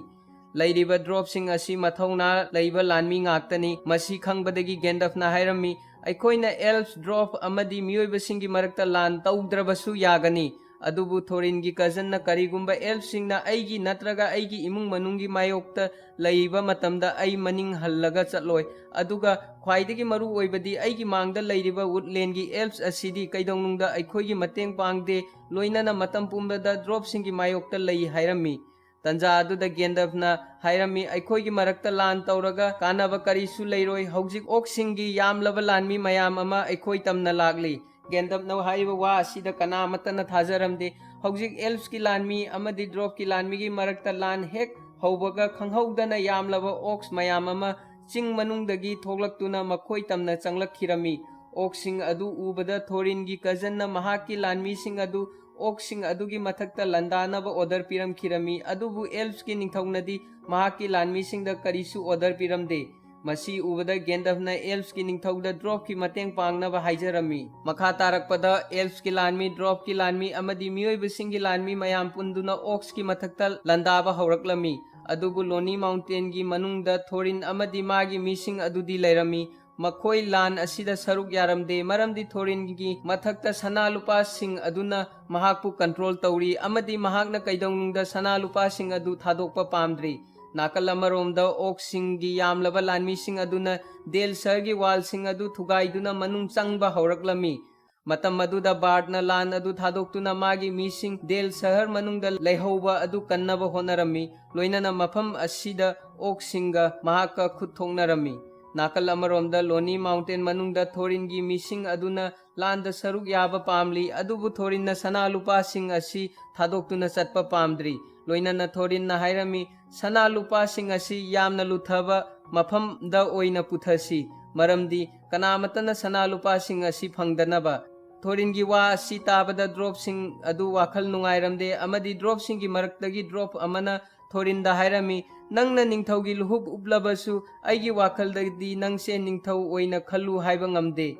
ꯂꯩꯔꯤꯕ dropꯁꯤꯡ ꯑꯁꯤ ꯃꯊꯧꯅꯥ ꯂꯩꯕ ꯂꯥꯟꯃꯤ ꯉꯥꯛꯇꯅꯤ꯫ ꯃꯁꯤ ꯈꯪꯕꯗꯒꯤ ꯒꯦꯟꯗꯐꯅ ꯍꯥꯏꯔꯝꯃꯤ, ꯑꯩꯈꯣꯏꯅ elves, dwarf ꯑꯃꯗꯤ ꯃꯤꯑꯣꯏꯕꯁꯤꯡꯒꯤ ꯃꯔꯛꯇ ꯂꯥꯟ ꯇꯧꯗ꯭ꯔꯕꯁꯨ ꯌꯥꯒꯅꯤ, ꯑꯗꯨꯕꯨ ꯊꯣꯔꯤꯟꯒꯤ ꯀꯖꯟꯅ ꯀꯔꯤꯒꯨꯝꯕ elfꯁꯤꯡꯅ ꯑꯩꯒꯤ ꯅꯠꯇ꯭ꯔꯒ ꯑꯩꯒꯤ ꯏꯃꯨꯡ ꯃꯅꯨꯡꯒꯤ ꯃꯥꯌꯣꯛꯇ ꯂꯩꯕ ꯃꯇꯝꯗ ꯑꯩ ꯃꯅꯤꯡ ꯍꯜꯂꯒ ꯆꯠꯂꯣꯏ꯫ ꯑꯗꯨꯒ ꯈ꯭ꯋꯥꯏꯗꯒꯤ ꯃꯔꯨ ꯑꯣꯏꯕꯗꯤ ꯑꯩꯒꯤ ꯃꯥꯡꯗ ꯂꯩꯔꯤꯕ woodlandꯒꯤ elves ꯑꯁꯤꯗꯤ ꯀꯩꯗꯧꯅꯨꯡꯗ ꯑꯩꯈꯣꯏꯒꯤ ꯃꯇꯦꯡ ꯄꯥꯡꯗꯦ, ꯂꯣꯏꯅꯅ ꯃꯇꯝ ꯄꯨꯝꯕꯗ dwarfꯁꯤꯡꯒꯤ ꯃꯥꯌꯣꯛꯇ ꯂꯩ ꯍꯥꯏꯔꯝꯃꯤ꯫ ꯇꯟꯖꯥ ꯑꯗꯨꯗ ꯒꯦꯟꯗꯜꯐꯅ ꯍꯥꯏꯔꯝꯃꯤ, "ꯑꯩꯈꯣꯏꯒꯤ ꯃꯔꯛꯇ ꯂꯥꯟ ꯇꯧꯔꯒ ꯀꯥꯟꯅꯕ ꯀꯔꯤꯁꯨ ꯂꯩꯔꯣꯏ꯫ ꯍꯧꯖꯤꯛ orcꯁꯤꯡꯒꯤ ꯌꯥꯝꯂꯕ ꯂꯥꯟꯃꯤ ꯃꯌꯥꯝ ꯑꯃ ꯑꯩꯈꯣꯏ ꯇꯝꯅ ꯂꯥꯛꯂꯤ꯫" ꯒꯦꯟꯗꯜꯐꯅ ꯍꯥꯏꯔꯤꯕ ꯋꯥ ꯑꯁꯤꯗ ꯀꯅꯥ ꯑꯃꯠꯇꯅ ꯊꯥꯖꯔꯝꯗꯦ꯫ ꯍꯧꯖꯤꯛ elfꯀꯤ ꯂꯥꯟꯃꯤ ꯑꯃꯗꯤ dwarfꯀꯤ ꯂꯥꯟꯃꯤꯒꯤ ꯃꯔꯛꯇ ꯂꯥꯟ ꯍꯦꯛ ꯍꯧꯕꯒ ꯈꯪꯍꯧꯗꯅ ꯌꯥꯝꯂꯕ orcs ꯃꯌꯥꯝ ꯑꯃ ꯆꯤꯡ ꯃꯅꯨꯡꯗꯒꯤ ꯊꯣꯛꯂꯛꯇꯨꯅ ꯃꯈꯣꯏ ꯇꯝꯅ ꯆꯪꯂꯛꯈꯤꯔꯝꯃꯤ꯫ Orcꯁꯤꯡ ꯑꯗꯨ ꯎꯕꯗ ꯊꯣꯔꯤꯟꯒꯤ ꯀꯖꯟꯅ ꯃꯍꯥꯛꯀꯤ ꯂꯥꯟꯃꯤꯁꯤꯡ ꯑꯗꯨ orcꯁꯤꯡ ꯑꯗꯨꯒꯤ ꯃꯊꯛꯇ ꯂꯥꯟꯗꯥꯅꯕ order ꯄꯤꯔꯝꯈꯤꯔꯝꯃꯤ, ꯑꯗꯨꯕꯨ elfꯀꯤ ꯅꯤꯡꯊꯧꯅꯗꯤ ꯃꯍꯥꯛꯀꯤ ꯂꯥꯟꯃꯤꯁꯤꯡꯗ ꯀꯔꯤꯁꯨ order ꯄꯤꯔꯝꯗꯦ꯫ ꯃꯁꯤ ꯎꯕꯗ ꯒꯦꯟꯗꯜꯐꯅ elfꯀꯤ ꯅꯤꯡꯊꯧꯗ dwarfꯀꯤ ꯃꯇꯦꯡ ꯄꯥꯡꯅꯕ ꯍꯥꯏꯖꯔꯝꯃꯤ꯫ ꯃꯈꯥ ꯇꯥꯔꯛꯄꯗ elfꯀꯤ ꯂꯥꯟꯃꯤ, dwarfꯀꯤ ꯂꯥꯟꯃꯤ ꯑꯃꯗꯤ ꯃꯤꯑꯣꯏꯕꯁꯤꯡꯒꯤ ꯂꯥꯟꯃꯤ ꯃꯌꯥꯝ ꯄꯨꯟꯗꯨꯅ orcsꯀꯤ ꯃꯊꯛꯇ ꯂꯥꯟꯗꯥꯕ ꯍꯧꯔꯛꯂꯝꯃꯤ꯫ ꯑꯗꯨꯕꯨ Lonely Mountainꯒꯤ ꯃꯅꯨꯡꯗ ꯊꯣꯔꯤꯟ ꯑꯃꯗꯤ ꯃꯥꯒꯤ ꯃꯤꯁꯤꯡ ꯑꯗꯨꯗꯤ ꯂꯩꯔꯝꯃꯤ꯫ ꯃꯈꯣꯏ ꯂꯥꯟ ꯑꯁꯤꯗ ꯁꯔꯨꯛ ꯌꯥꯔꯝꯗꯦ, ꯃꯔꯝꯗꯤ ꯊꯣꯔꯤꯟꯒꯤ ꯃꯊꯛꯇ ꯁꯅꯥ ꯂꯨꯄꯥꯁꯤꯡ ꯑꯗꯨꯅ ꯃꯍꯥꯛꯄꯨ control ꯇꯧꯔꯤ ꯑꯃꯗꯤ ꯃꯍꯥꯛꯅ ꯀꯩꯗꯧꯅꯨꯡꯗ ꯁꯅꯥ ꯂꯨꯄꯥꯁꯤꯡ ꯑꯗꯨ ꯊꯥꯗꯣꯛꯄ ꯄꯥꯝꯗ꯭ꯔꯤ꯫ ꯅꯥꯀꯜ ꯑꯃꯔꯣꯝꯗ orcꯁꯤꯡꯒꯤ ꯌꯥꯝꯂꯕ ꯂꯥꯟꯃꯤꯁꯤꯡ ꯑꯗꯨꯅ Dale ꯁꯍꯔꯒꯤ wallꯁꯤꯡ ꯑꯗꯨ ꯊꯨꯒꯥꯏꯗꯨꯅ ꯃꯅꯨꯡ ꯆꯪꯕ ꯍꯧꯔꯛꯂꯝꯃꯤ꯫ ꯃꯇꯝ ꯑꯗꯨꯗ Bardꯅ ꯂꯥꯟ ꯑꯗꯨ ꯊꯥꯗꯣꯛꯇꯨꯅ ꯃꯥꯒꯤ ꯃꯤꯁꯤꯡ Dale ꯁꯍꯔ ꯃꯅꯨꯡꯗ ꯂꯩꯍꯧꯕ ꯑꯗꯨ ꯀꯟꯅꯕ ꯍꯣꯠꯅꯔꯝꯃꯤ, ꯂꯣꯏꯅꯅ ꯃꯐꯝ ꯑꯁꯤꯗ orcꯁꯤꯡꯒ ꯃꯍꯥꯛꯀ ꯈꯨꯠ ꯊꯣꯛꯅꯔꯝꯃꯤ꯫ ꯅꯥꯀꯜ ꯑꯃꯔꯣꯝꯗ Lonely Mountain ꯃꯅꯨꯡꯗ ꯊꯣꯔꯤꯟꯒꯤ ꯃꯤꯁꯤꯡ ꯑꯗꯨꯅ ꯂꯥꯟꯗ ꯁꯔꯨꯛ ꯌꯥꯕ ꯄꯥꯝꯂꯤ, ꯑꯗꯨꯕꯨ ꯊꯣꯔꯤꯟꯅ ꯁꯅꯥ ꯂꯨꯄꯥꯁꯤꯡ ꯑꯁꯤ ꯊꯥꯗꯣꯛꯇꯨꯅ ꯆꯠꯄ ꯄꯥꯝꯗ꯭ꯔꯤ꯫ ꯂꯣꯏꯅꯅ ꯊꯣꯔꯤꯟꯅ ꯍꯥꯏꯔꯝꯃꯤ, "ꯁꯅꯥ ꯂꯨꯄꯥꯁꯤꯡ ꯑꯁꯤ ꯌꯥꯝꯅ ꯂꯨꯊꯕ ꯃꯐꯝꯗ ꯑꯣꯏꯅ ꯄꯨꯊꯁꯤ, ꯃꯔꯝꯗꯤ ꯀꯅꯥꯃꯠꯇꯅ ꯁꯅꯥ ꯂꯨꯄꯥꯁꯤꯡ ꯑꯁꯤ ꯐꯪꯗꯅꯕ꯫" ꯊꯣꯔꯤꯟꯒꯤ ꯋꯥ ꯑꯁꯤ ꯇꯥꯕꯗ dwarfꯁꯤꯡ ꯑꯗꯨ ꯋꯥꯈꯜ ꯅꯨꯡꯉꯥꯏꯔꯝꯗꯦ ꯑꯃꯗꯤ dwarfꯁꯤꯡꯒꯤ ꯃꯔꯛꯇꯒꯤ dwarf ꯑꯃꯅ ꯊꯣꯔꯤꯟꯗ ꯍꯥꯏꯔꯝꯃꯤ, "ꯅꯪꯅ ꯅꯤꯡꯊꯧꯒꯤ ꯂꯨꯍꯨꯞ ꯎꯞꯂꯕꯁꯨ ꯑꯩꯒꯤ ꯋꯥꯈꯜꯗꯗꯤ ꯅꯪꯁꯦ ꯅꯤꯡꯊꯧ ꯑꯣꯏꯅ ꯈꯜꯂꯨ ꯍꯥꯏꯕ ꯉꯝꯗꯦ꯫"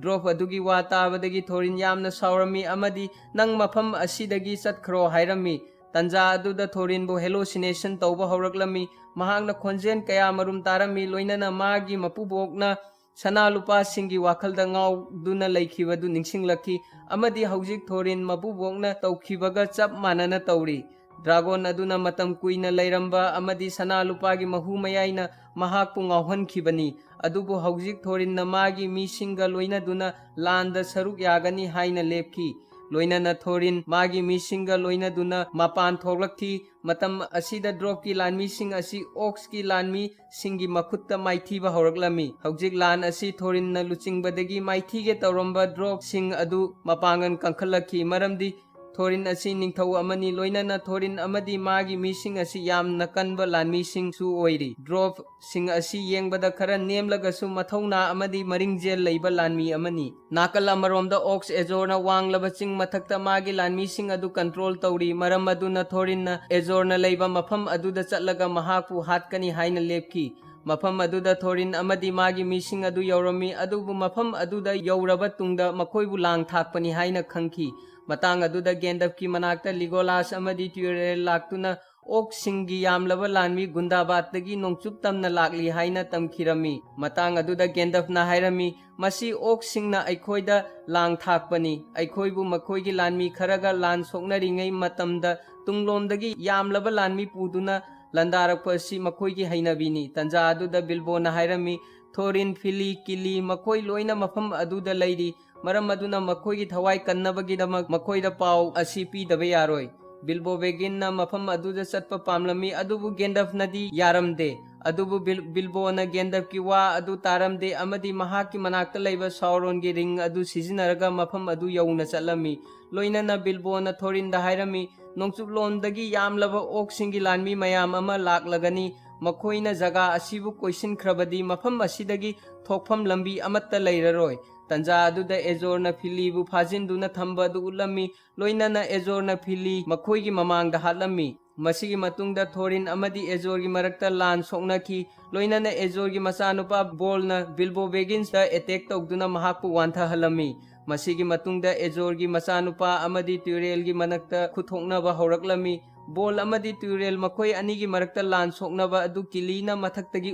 Dwarf ꯑꯗꯨꯒꯤ ꯋꯥ ꯇꯥꯕꯗꯒꯤ ꯊꯣꯔꯤꯟ ꯌꯥꯝꯅ ꯁꯥꯎꯔꯝꯃꯤ ꯑꯃꯗꯤ, "ꯅꯪ ꯃꯐꯝ ꯑꯁꯤꯗꯒꯤ ꯆꯠꯈ꯭ꯔꯣ" ꯍꯥꯏꯔꯝꯃꯤ꯫ ꯇꯟꯖꯥ ꯑꯗꯨꯗ ꯊꯣꯔꯤꯟꯕꯨ hallucination ꯇꯧꯕ ꯍꯧꯔꯛꯂꯝꯃꯤ꯫ ꯃꯍꯥꯛꯅ ꯈꯣꯟꯖꯦꯜ ꯀꯌꯥ ꯃꯔꯨꯝ ꯇꯥꯔꯝꯃꯤ, ꯂꯣꯏꯅꯅ ꯃꯥꯒꯤ ꯃꯄꯨꯕꯣꯛꯅ ꯁꯅꯥ ꯂꯨꯄꯥꯁꯤꯡꯒꯤ ꯋꯥꯈꯜꯗ ꯉꯥꯎꯗꯨꯅ ꯂꯩꯈꯤꯕꯗꯨ ꯅꯤꯡꯁꯤꯡꯂꯛꯈꯤ, ꯑꯃꯗꯤ ꯍꯧꯖꯤꯛ ꯊꯣꯔꯤꯟ ꯃꯄꯨꯕꯣꯛꯅ ꯇꯧꯈꯤꯕꯒ ꯆꯞ ꯃꯥꯟꯅꯅ ꯇꯧꯔꯤ꯫ ꯗ꯭ꯔꯥꯒꯣꯟ ꯑꯗꯨꯅ ꯃꯇꯝ ꯀꯨꯏꯅ ꯂꯩꯔꯝꯕ ꯑꯃꯗꯤ ꯁꯅꯥ ꯂꯨꯄꯥꯒꯤ ꯃꯍꯨ ꯃꯌꯥꯏꯅ ꯃꯍꯥꯛꯄꯨ ꯉꯥꯎꯍꯟꯈꯤꯕꯅꯤ꯫ ꯑꯗꯨꯕꯨ ꯍꯧꯖꯤꯛ ꯊꯣꯔꯤꯟꯅ ꯃꯥꯒꯤ ꯃꯤꯁꯤꯡꯒ ꯂꯣꯏꯅꯗꯨꯅ ꯂꯥꯟꯗ ꯁꯔꯨꯛ ꯌꯥꯒꯅꯤ ꯍꯥꯏꯅ ꯂꯦꯞꯈꯤ꯫ ꯂꯣꯏꯅꯅ ꯊꯣꯔꯤꯟ ꯃꯥꯒꯤ ꯃꯤꯁꯤꯡꯒ ꯂꯣꯏꯅꯗꯨꯅ ꯃꯄꯥꯟ ꯊꯣꯛꯂꯛꯈꯤ꯫ ꯃꯇꯝ ꯑꯁꯤꯗ ꯗ꯭ꯔꯣꯞꯀꯤ ꯂꯥꯟꯃꯤꯁꯤꯡ ꯑꯁꯤ ꯑꯣꯛꯁꯀꯤ ꯂꯥꯟꯃꯤꯁꯤꯡꯒꯤ ꯃꯈꯨꯠꯇ ꯃꯥꯏꯊꯤꯕ ꯍꯧꯔꯛꯂꯝꯃꯤ꯫ ꯍꯧꯖꯤꯛ ꯂꯥꯟ ꯑꯁꯤ ꯊꯣꯔꯤꯟꯅ ꯂꯨꯆꯤꯡꯕꯗꯒꯤ ꯃꯥꯏꯊꯤꯒꯦ ꯇꯧꯔꯝꯕ ꯗ꯭ꯔꯣꯞꯁꯤꯡ ꯑꯗꯨ ꯃꯄꯥꯡꯒꯜ ꯀꯟꯈꯠꯂꯛꯈꯤ, ꯃꯔꯝꯗꯤ ꯊꯣꯔꯤꯟ ꯑꯁꯤ ꯅꯤꯡꯊꯧ ꯑꯃꯅꯤ꯫ ꯂꯣꯏꯅꯅ ꯊꯣꯔꯤꯟ ꯑꯃꯗꯤ ꯃꯥꯒꯤ ꯃꯤꯁꯤꯡ ꯑꯁꯤ ꯌꯥꯝꯅ ꯀꯟꯕ ꯂꯥꯟꯃꯤꯁꯤꯡꯁꯨ ꯑꯣꯏꯔꯤ꯫ ꯗ꯭ꯔꯣꯞꯁꯤꯡ ꯑꯁꯤ ꯌꯦꯡꯕꯗ ꯈꯔ ꯅꯦꯝꯂꯒꯁꯨ ꯃꯊꯧꯅꯥ ꯑꯃꯗꯤ ꯃꯔꯤꯡꯖꯦꯜ ꯂꯩꯕ ꯂꯥꯟꯃꯤ ꯑꯃꯅꯤ꯫ ꯅꯥꯀꯜ ꯑꯃꯔꯣꯝꯗ ꯑꯣꯛꯁ ꯑꯦꯖꯣꯔꯅ ꯋꯥꯡꯂꯕ ꯆꯤꯡ ꯃꯊꯛꯇ ꯃꯥꯒꯤ ꯂꯥꯟꯃꯤꯁꯤꯡ ꯑꯗꯨ ꯀꯟꯇ꯭ꯔꯣꯜ ꯇꯧꯔꯤ꯫ ꯃꯔꯝ ꯑꯗꯨꯅ ꯊꯣꯔꯤꯟꯅ ꯑꯦꯖꯣꯔꯅ ꯂꯩꯕ ꯃꯐꯝ ꯑꯗꯨꯗ ꯆꯠꯂꯒ ꯃꯍꯥꯛꯄꯨ ꯍꯥꯠꯀꯅꯤ ꯍꯥꯏꯅ ꯂꯦꯞꯈꯤ꯫ ꯃꯐꯝ ꯑꯗꯨꯗ ꯊꯣꯔꯤꯟ ꯑꯃꯗꯤ ꯃꯥꯒꯤ ꯃꯤꯁꯤꯡ ꯑꯗꯨ ꯌꯧꯔꯝꯃꯤ, ꯑꯗꯨꯕꯨ ꯃꯐꯝ ꯑꯗꯨꯗ ꯌꯧꯔꯕ ꯇꯨꯡꯗ ꯃꯈꯣꯏꯕꯨ ꯂꯥꯡ ꯊꯥꯛꯄꯅꯤ ꯍꯥꯏꯅ ꯈꯪꯈꯤ꯫ ꯃꯇꯥꯡ ꯑꯗꯨꯗ ꯒꯦꯟꯗꯐꯀꯤ ꯃꯅꯥꯛꯇ ꯂꯤꯒꯣꯂꯥꯁ ꯑꯃꯗꯤ ꯇ꯭ꯌꯨꯔꯦꯜ ꯂꯥꯛꯇꯨꯅ ꯑꯣꯛꯁꯤꯡꯒꯤ ꯌꯥꯝꯂꯕ ꯂꯥꯟꯃꯤ ꯒꯨꯟꯗꯥꯕꯥꯠꯇꯒꯤ ꯅꯣꯡꯆꯨꯞ ꯇꯝꯅ ꯂꯥꯛꯂꯤ ꯍꯥꯏꯅ ꯇꯝꯈꯤꯔꯝꯃꯤ꯫ ꯃꯇꯥꯡ ꯑꯗꯨꯗ ꯒꯦꯟꯗꯐꯅ ꯍꯥꯏꯔꯝꯃꯤ, "ꯃꯁꯤ ꯑꯣꯛꯁꯤꯡꯅ ꯑꯩꯈꯣꯏꯗ ꯂꯥꯡ ꯊꯥꯛꯄꯅꯤ꯫ ꯑꯩꯈꯣꯏꯕꯨ ꯃꯈꯣꯏꯒꯤ ꯂꯥꯟꯃꯤ ꯈꯔꯒ ꯂꯥꯟ ꯁꯣꯛꯅꯔꯤꯉꯩ ꯃꯇꯝꯗ ꯇꯨꯡꯂꯣꯝꯗꯒꯤ ꯌꯥꯝꯂꯕ ꯂꯥꯟꯃꯤ ꯄꯨꯗꯨꯅ ꯂꯥꯟꯗꯥꯔꯛꯄ ꯑꯁꯤ ꯃꯈꯣꯏꯒꯤ ꯍꯩꯅꯕꯤꯅꯤ꯫" ꯇꯟꯖꯥ ꯑꯗꯨꯗ ꯕꯤꯜꯕꯣꯅ ꯍꯥꯏꯔꯝꯃꯤ, "ꯊꯣꯔꯤꯟ, ꯐꯤꯂꯤ, ꯀꯤꯂꯤ ꯃꯈꯣꯏ ꯂꯣꯏꯅ ꯃꯐꯝ ꯑꯗꯨꯗ ꯂꯩꯔꯤ꯫ ꯃꯔꯝ ꯑꯗꯨꯅ ꯃꯈꯣꯏꯒꯤ ꯊꯋꯥꯏ ꯀꯟꯅꯕꯒꯤꯗꯃꯛ ꯃꯈꯣꯏꯗ ꯄꯥꯎ ꯑꯁꯤ ꯄꯤꯗꯕ ꯌꯥꯔꯣꯏ꯫" ꯕꯤꯜꯕꯣ ꯕꯦꯒꯤꯟꯅ ꯃꯐꯝ ꯑꯗꯨꯗ ꯆꯠꯄ ꯄꯥꯝꯂꯝꯃꯤ, ꯑꯗꯨꯕꯨ ꯒꯦꯟꯗꯐꯅꯗꯤ ꯌꯥꯔꯝꯗꯦ꯫ ꯑꯗꯨꯕꯨ ꯕꯤꯜ-, ꯕꯤꯜꯕꯣꯅ ꯒꯦꯟꯗꯐꯀꯤ ꯋꯥ ꯑꯗꯨ ꯇꯥꯔꯝꯗꯦ ꯑꯃꯗꯤ ꯃꯍꯥꯛꯀꯤ ꯃꯅꯥꯛꯇ ꯂꯩꯕ ꯁꯥꯎꯔꯣꯟꯒꯤ ꯔꯤꯡ ꯑꯗꯨ ꯁꯤꯖꯤꯟꯅꯔꯒ ꯃꯐꯝ ꯑꯗꯨ ꯌꯧꯅ ꯆꯠꯂꯝꯃꯤ꯫ ꯂꯣꯏꯅꯅ ꯕꯤꯜꯕꯣꯅ ꯊꯣꯔꯤꯟꯗ ꯍꯥꯏꯔꯝꯃꯤ, "ꯅꯣꯡꯆꯨꯞꯂꯣꯝꯗꯒꯤ ꯌꯥꯝꯂꯕ ꯑꯣꯛꯁꯤꯡꯒꯤ ꯂꯥꯟꯃꯤ ꯃꯌꯥꯝ ꯑꯃ ꯂꯥꯛꯂꯒꯅꯤ꯫ ꯃꯈꯣꯏꯅ ꯖꯒꯥ ꯑꯁꯤꯕꯨ ꯀꯣꯏꯁꯤꯟꯈ꯭ꯔꯕꯗꯤ ꯃꯐꯝ ꯑꯁꯤꯗꯒꯤ ꯊꯣꯛꯐꯝ ꯂꯝꯕꯤ ꯑꯃꯠꯇ ꯂꯩꯔꯔꯣꯏ꯫" ꯇꯟꯖꯥ ꯑꯗꯨꯗ ꯑꯦꯖꯣꯔꯅ ꯐꯤꯂꯤꯕꯨ ꯐꯥꯖꯤꯟꯗꯨꯅ ꯊꯝꯕ ꯑꯗꯨ ꯎꯠꯂꯝꯃꯤ꯫ ꯂꯣꯏꯅꯅ ꯑꯦꯖꯣꯔꯅ ꯐꯤꯂꯤ ꯃꯈꯣꯏꯒꯤ ꯃꯃꯥꯡꯗ ꯍꯥꯠꯂꯝꯃꯤ꯫ ꯃꯁꯤꯒꯤ ꯃꯇꯨꯡꯗ ꯊꯣꯔꯤꯟ ꯑꯃꯗꯤ ꯑꯦꯖꯣꯔꯒꯤ ꯃꯔꯛꯇ ꯂꯥꯟ ꯁꯣꯛꯅꯈꯤ꯫ ꯂꯣꯏꯅꯅ ꯑꯦꯖꯣꯔꯒꯤ ꯃꯆꯥꯅꯨꯄꯥ ꯕꯣꯜꯅ ꯕꯤꯜꯕꯣ ꯕꯦꯒꯤꯟꯁꯇ ꯑꯦꯇꯦꯛ ꯇꯧꯗꯨꯅ ꯃꯍꯥꯛꯄꯨ ꯋꯥꯟꯊꯍꯜꯂꯝꯃꯤ꯫ ꯃꯁꯤꯒꯤ ꯃꯇꯨꯡꯗ ꯑꯦꯖꯣꯔꯒꯤ ꯃꯆꯥꯅꯨꯄꯥ ꯑꯃꯗꯤ ꯇ꯭ꯌꯨꯔꯦꯜꯒꯤ ꯃꯅꯥꯛꯇ ꯈꯨꯠꯊꯣꯛꯅꯕ ꯍꯧꯔꯛꯂꯝꯃꯤ꯫ ꯕꯣꯜ ꯑꯃꯗꯤ ꯇ꯭ꯌꯨꯔꯦꯜ ꯃꯈꯣꯏ ꯑꯅꯤꯒꯤ ꯃꯔꯛꯇ ꯂꯥꯟ ꯁꯣꯛꯅꯕ ꯑꯗꯨ ꯀꯤꯂꯤꯅ ꯃꯊꯛꯇꯒꯤ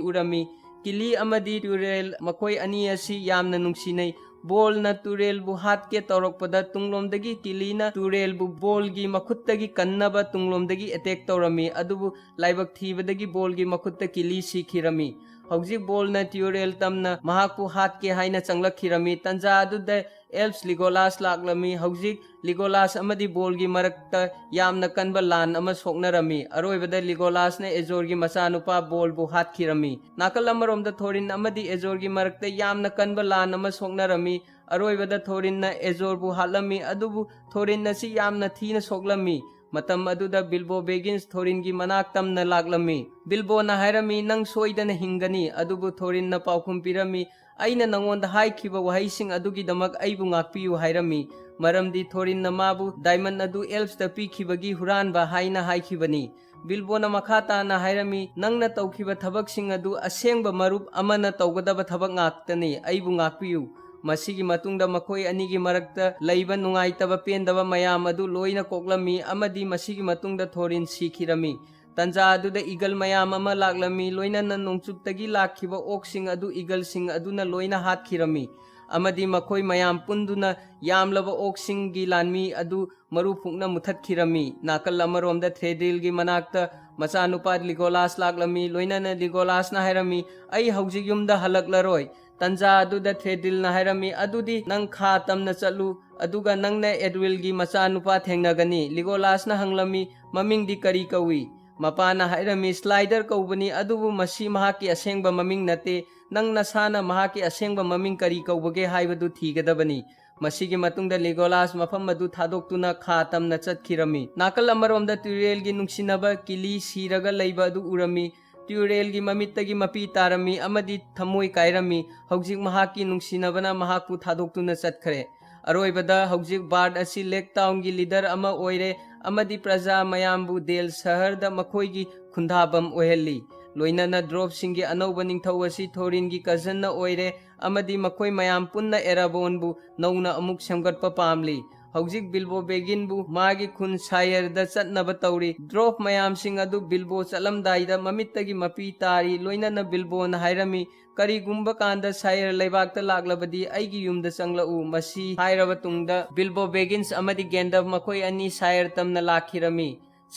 ꯎꯔꯝꯃꯤ꯫ ꯀꯤꯂꯤ ꯑꯃꯗꯤ ꯇ꯭ꯌꯨꯔꯦꯜ ꯃꯈꯣꯏ ꯑꯅꯤ ꯑꯁꯤ ꯌꯥꯝꯅ ꯅꯨꯡꯁꯤꯅꯩ꯫ ꯕꯣꯜꯅ ꯇ꯭ꯌꯨꯔꯦꯜꯕꯨ ꯍꯥꯠꯀꯦ ꯇꯧꯔꯛꯄꯗ ꯇꯨꯡꯂꯣꯝꯗꯒꯤ ꯀꯤꯂꯤꯅ ꯇ꯭ꯌꯨꯔꯦꯜꯕꯨ ꯕꯣꯜꯒꯤ ꯃꯈꯨꯠꯇꯒꯤ ꯀꯟꯅꯕ ꯇꯨꯡꯂꯣꯝꯗꯒꯤ ꯑꯦꯇꯦꯛ ꯇꯧꯔꯝꯃꯤ, ꯑꯗꯨꯕꯨ ꯂꯥꯏꯕꯛ ꯊꯤꯕꯗꯒꯤ ꯕꯣꯜꯒꯤ ꯃꯈꯨꯠꯇ ꯀꯤꯂꯤ ꯁꯤꯈꯤꯔꯝꯃꯤ꯫ ꯍꯧꯖꯤꯛ ꯕꯣꯜꯅ ꯇ꯭ꯌꯨꯔꯦꯜ ꯇꯝꯅ ꯃꯍꯥꯛꯄꯨ ꯍꯥꯠꯀꯦ ꯍꯥꯏꯅ ꯆꯪꯂꯛꯈꯤꯔꯝꯃꯤ꯫ ꯇꯟꯖꯥ ꯑꯗꯨꯗ ꯑꯦꯜꯞꯁ ꯂꯤꯒꯣꯂꯥꯁ ꯂꯥꯛꯂꯝꯃꯤ꯫ ꯍꯧꯖꯤꯛ ꯂꯤꯒꯣꯂꯥꯁ ꯑꯃꯗꯤ ꯕꯣꯜꯒꯤ ꯃꯔꯛꯇ ꯌꯥꯝꯅ ꯀꯟꯕ ꯂꯥꯟ ꯑꯃ ꯁꯣꯛꯅꯔꯝꯃꯤ꯫ ꯑꯔꯣꯏꯕꯗ ꯂꯤꯒꯣꯂꯥꯁꯅ ꯑꯦꯖꯣꯔꯒꯤ ꯃꯆꯥꯅꯨꯄꯥ ꯕꯣꯜꯕꯨ ꯍꯥꯠꯈꯤꯔꯝꯃꯤ꯫ ꯅꯥꯀꯜ ꯑꯃꯔꯣꯝꯗ ꯊꯣꯔꯤꯟ ꯑꯃꯗꯤ ꯑꯦꯖꯣꯔꯒꯤ ꯃꯔꯛꯇ ꯌꯥꯝꯅ ꯀꯟꯕ ꯂꯥꯟ ꯑꯃ ꯁꯣꯛꯅꯔꯝꯃꯤ꯫ ꯑꯔꯣꯏꯕꯗ ꯊꯣꯔꯤꯟꯅ ꯑꯦꯖꯣꯔꯕꯨ ꯍꯥꯠꯂꯝꯃꯤ, ꯑꯗꯨꯕꯨ ꯊꯣꯔꯤꯟ ꯑꯁꯤ ꯌꯥꯝꯅ ꯊꯤꯅ ꯁꯣꯛꯂꯝꯃꯤ꯫ ꯃꯇꯝ ꯑꯗꯨꯗ ꯕꯤꯜꯕꯣ ꯕꯦꯒꯤꯟꯁ ꯊꯣꯔꯤꯟꯒꯤ ꯃꯅꯥꯛ ꯇꯝꯅ ꯂꯥꯛꯂꯝꯃꯤ꯫ ꯕꯤꯜꯕꯣꯅ ꯍꯥꯏꯔꯝꯃꯤ, "ꯅꯪ ꯁꯣꯏꯗꯅ ꯍꯤꯡꯒꯅꯤ"꯫ ꯑꯗꯨꯕꯨ ꯊꯣꯔꯤꯟꯅ ꯄꯥꯎꯈꯨꯝ ꯄꯤꯔꯝꯃꯤ, "ꯑꯩꯅ ꯅꯉꯣꯟꯗ ꯍꯥꯏꯈꯤꯕ ꯋꯥꯍꯩꯁꯤꯡ ꯑꯗꯨꯒꯤꯗꯃꯛ ꯑꯩꯕꯨ ꯉꯥꯛꯄꯤꯌꯨ" ꯍꯥꯏꯔꯝꯃꯤ, ꯃꯔꯝꯗꯤ ꯊꯣꯔꯤꯟꯅ ꯃꯥꯕꯨ ꯗꯥꯏꯃꯟ ꯑꯗꯨ ꯑꯦꯜꯞꯁꯇ ꯄꯤꯈꯤꯕꯒꯤ ꯍꯨꯔꯥꯟꯕ ꯍꯥꯏꯅ ꯍꯥꯏꯈꯤꯕꯅꯤ꯫ ꯕꯤꯜꯕꯣꯅ ꯃꯈꯥ ꯇꯥꯅ ꯍꯥꯏꯔꯝꯃꯤ, "ꯅꯪꯅ ꯇꯧꯈꯤꯕ ꯊꯕꯛꯁꯤꯡ ꯑꯗꯨ ꯑꯁꯦꯡꯕ ꯃꯔꯨꯞ ꯑꯃꯅ ꯇꯧꯒꯗꯕ ꯊꯕꯛ ꯉꯥꯛꯇꯅꯤ꯫ ꯑꯩꯕꯨ ꯉꯥꯛꯄꯤꯌꯨ"꯫ ꯃꯁꯤꯒꯤ ꯃꯇꯨꯡꯗ ꯃꯈꯣꯏ ꯑꯅꯤꯒꯤ ꯃꯔꯛꯇ ꯂꯩꯕ ꯅꯨꯡꯉꯥꯏꯇꯕ ꯄꯦꯟꯗꯕ ꯃꯌꯥꯝ ꯑꯗꯨ ꯂꯣꯏꯅ ꯀꯣꯛꯂꯝꯃꯤ, ꯑꯃꯗꯤ ꯃꯁꯤꯒꯤ ꯃꯇꯨꯡꯗ ꯊꯣꯔꯤꯟ ꯁꯤꯈꯤꯔꯝꯃꯤ꯫ ꯇꯟꯖꯥ ꯑꯗꯨꯗ ꯏꯒꯜ ꯃꯌꯥꯝ ꯑꯃ ꯂꯥꯛꯂꯝꯃꯤ, ꯂꯣꯏꯅꯅ ꯅꯣꯡꯆꯨꯞꯇꯒꯤ ꯂꯥꯛꯈꯤꯕ ꯑꯣꯛꯁꯤꯡ ꯑꯗꯨ ꯏꯒꯜꯁꯤꯡ ꯑꯗꯨꯅ ꯂꯣꯏꯅ ꯍꯥꯠꯈꯤꯔꯝꯃꯤ, ꯑꯃꯗꯤ ꯃꯈꯣꯏ ꯃꯌꯥꯝ ꯄꯨꯟꯗꯨꯅ ꯌꯥꯝꯂꯕ ꯑꯣꯛꯁꯤꯡꯒꯤ ꯂꯥꯟꯃꯤ ꯑꯗꯨ ꯃꯔꯨ ꯐꯨꯛꯅ ꯃꯨꯊꯠꯈꯤꯔꯝꯃꯤ꯫ ꯅꯥꯀꯜ ꯑꯃꯔꯣꯝꯗ ꯊ꯭ꯔꯦꯗꯤꯜꯒꯤ ꯃꯅꯥꯛꯇ ꯃꯆꯥꯅꯨꯄꯥ ꯂꯤꯒꯣꯂꯥꯁ ꯂꯥꯛꯂꯝꯃꯤ, ꯂꯣꯏꯅꯅ ꯂꯤꯒꯣꯂꯥꯁꯅ ꯍꯥꯏꯔꯝꯃꯤ, "ꯑꯩ ꯍꯧꯖꯤꯛ ꯌꯨꯝꯗ ꯍꯜꯂꯛꯂꯔꯣꯏ"꯫ ꯇꯟꯖꯥ ꯑꯗꯨꯗ ꯊ꯭ꯔꯦꯗꯤꯜꯅ ꯍꯥꯏꯔꯝꯃꯤ, "ꯑꯗꯨꯗꯤ ꯅꯪ ꯈꯥ ꯇꯝꯅ ꯆꯠꯂꯨ, ꯑꯗꯨꯒ ꯅꯪꯅ ꯑꯦꯗꯋꯤꯜꯒꯤ ꯃꯆꯥꯅꯨꯄꯥ ꯊꯦꯡꯅꯒꯅꯤ"꯫ ꯂꯤꯒꯣꯂꯥꯁꯅ ꯍꯪꯂꯝꯃꯤ, "ꯃꯃꯤꯡꯗꯤ ꯀꯔꯤ ꯀꯧꯏ?" ꯃꯄꯥꯅ ꯍꯥꯏꯔꯝꯃꯤ, "ꯁ꯭ꯂꯥꯏꯗꯔ ꯀꯧꯕꯅꯤ, ꯑꯗꯨꯕꯨ ꯃꯁꯤ ꯃꯍꯥꯛꯀꯤ ꯑꯁꯦꯡꯕ ꯃꯃꯤꯡ ꯅꯠꯇꯦ꯫ ꯅꯪ ꯅꯁꯥꯅ ꯃꯍꯥꯛꯀꯤ ꯑꯁꯦꯡꯕ ꯃꯃꯤꯡ ꯀꯔꯤ ꯀꯧꯕꯒꯦ ꯍꯥꯏꯕꯗꯨ ꯊꯤꯒꯗꯕꯅꯤ"꯫ ꯃꯁꯤꯒꯤ ꯃꯇꯨꯡꯗ ꯂꯤꯒꯣꯂꯥꯁ ꯃꯐꯝ ꯑꯗꯨ ꯊꯥꯗꯣꯛꯇꯨꯅ ꯈꯥ ꯇꯝꯅ ꯆꯠꯈꯤꯔꯝꯃꯤ꯫ ꯅꯥꯀꯜ ꯑꯃꯔꯣꯝꯗ ꯇ꯭ꯌꯨꯔꯦꯜꯒꯤ ꯅꯨꯡꯁꯤꯅꯕ ꯀꯤꯂꯤ ꯁꯤꯔꯒ ꯂꯩꯕ ꯑꯗꯨ ꯎꯔꯝꯃꯤ꯫ ꯇ꯭ꯌꯨꯔꯦꯜꯒꯤ ꯃꯃꯤꯠꯇꯒꯤ ꯃꯄꯤ ꯇꯥꯔꯝꯃꯤ ꯑꯃꯗꯤ ꯊꯃꯣꯏ ꯀꯥꯏꯔꯝꯃꯤ꯫ ꯍꯧꯖꯤꯛ ꯃꯍꯥꯛꯀꯤ ꯅꯨꯡꯁꯤꯅꯕꯅ ꯃꯍꯥꯛꯄꯨ ꯊꯥꯗꯣꯛꯇꯨꯅ ꯆꯠꯈ꯭ꯔꯦ꯫ ꯑꯔꯣꯏꯕꯗ ꯍꯧꯖꯤꯛ ꯕꯥꯔꯠ ꯑꯁꯤ ꯂꯦꯛ ꯇꯥꯎꯟꯒꯤ ꯂꯤꯗꯔ ꯑꯃ ꯑꯣꯏꯔꯦ ꯑꯃꯗꯤ ꯄ꯭ꯔꯖꯥ ꯃꯌꯥꯝꯕꯨ ꯗꯦꯜ ꯁꯍꯔꯗ ꯃꯈꯣꯏꯒꯤ ꯈꯨꯟꯗꯥꯐꯝ ꯑꯣꯏꯍꯜꯂꯤ꯫ ꯂꯣꯏꯅꯅ ꯗ꯭ꯔꯣꯞꯁꯤꯡꯒꯤ ꯑꯅꯧꯕ ꯅꯤꯡꯊꯧ ꯑꯁꯤ ꯊꯣꯔꯤꯟꯒꯤ ꯀꯖꯟꯅ ꯑꯣꯏꯔꯦ ꯑꯃꯗꯤ ꯃꯈꯣꯏ ꯃꯌꯥꯝ ꯄꯨꯟꯅ ꯑꯦꯔꯥꯕꯣꯟꯕꯨ ꯅꯧꯅ ꯑꯃꯨꯛ ꯁꯦꯝꯒꯠꯄ ꯄꯥꯝꯂꯤ꯫ ꯍꯧꯖꯤꯛ ꯕꯤꯜꯕꯣ ꯕꯦꯒꯤꯟꯕꯨ ꯃꯥꯒꯤ ꯈꯨꯟ ꯁꯥꯌꯔꯗ ꯆꯠꯅꯕ ꯇꯧꯔꯤ꯫ ꯗ꯭ꯋꯥꯔꯐ ꯃꯌꯥꯝꯁꯤꯡ ꯑꯗꯨ ꯕꯤꯜꯕꯣ ꯆꯠꯂꯝꯗꯥꯏꯗ ꯃꯃꯤꯠꯇꯒꯤ ꯃꯄꯤ ꯇꯥꯔꯤ꯫ ꯂꯣꯏꯅꯅ ꯕꯤꯜꯕꯣꯅ ꯍꯥꯏꯔꯝꯃꯤ, "ꯀꯔꯤꯒꯨꯝꯕ ꯀꯥꯟꯗ ꯁꯥꯌꯔ ꯂꯩꯕꯥꯛꯇ ꯂꯥꯛꯂꯕꯗꯤ ꯑꯩꯒꯤ ꯌꯨꯝꯗ ꯆꯪꯂꯛꯎ"꯫ ꯃꯁꯤ ꯍꯥꯏꯔꯕ ꯇꯨꯡꯗ ꯕꯤꯜꯕꯣ ꯕꯦꯒꯤꯟꯁ ꯑꯃꯗꯤ ꯒꯦꯟꯗꯜꯐ ꯃꯈꯣꯏ ꯑꯅꯤ ꯁꯥꯌꯔ ꯇꯝꯅ ꯂꯥꯛꯈꯤꯔꯝꯃꯤ꯫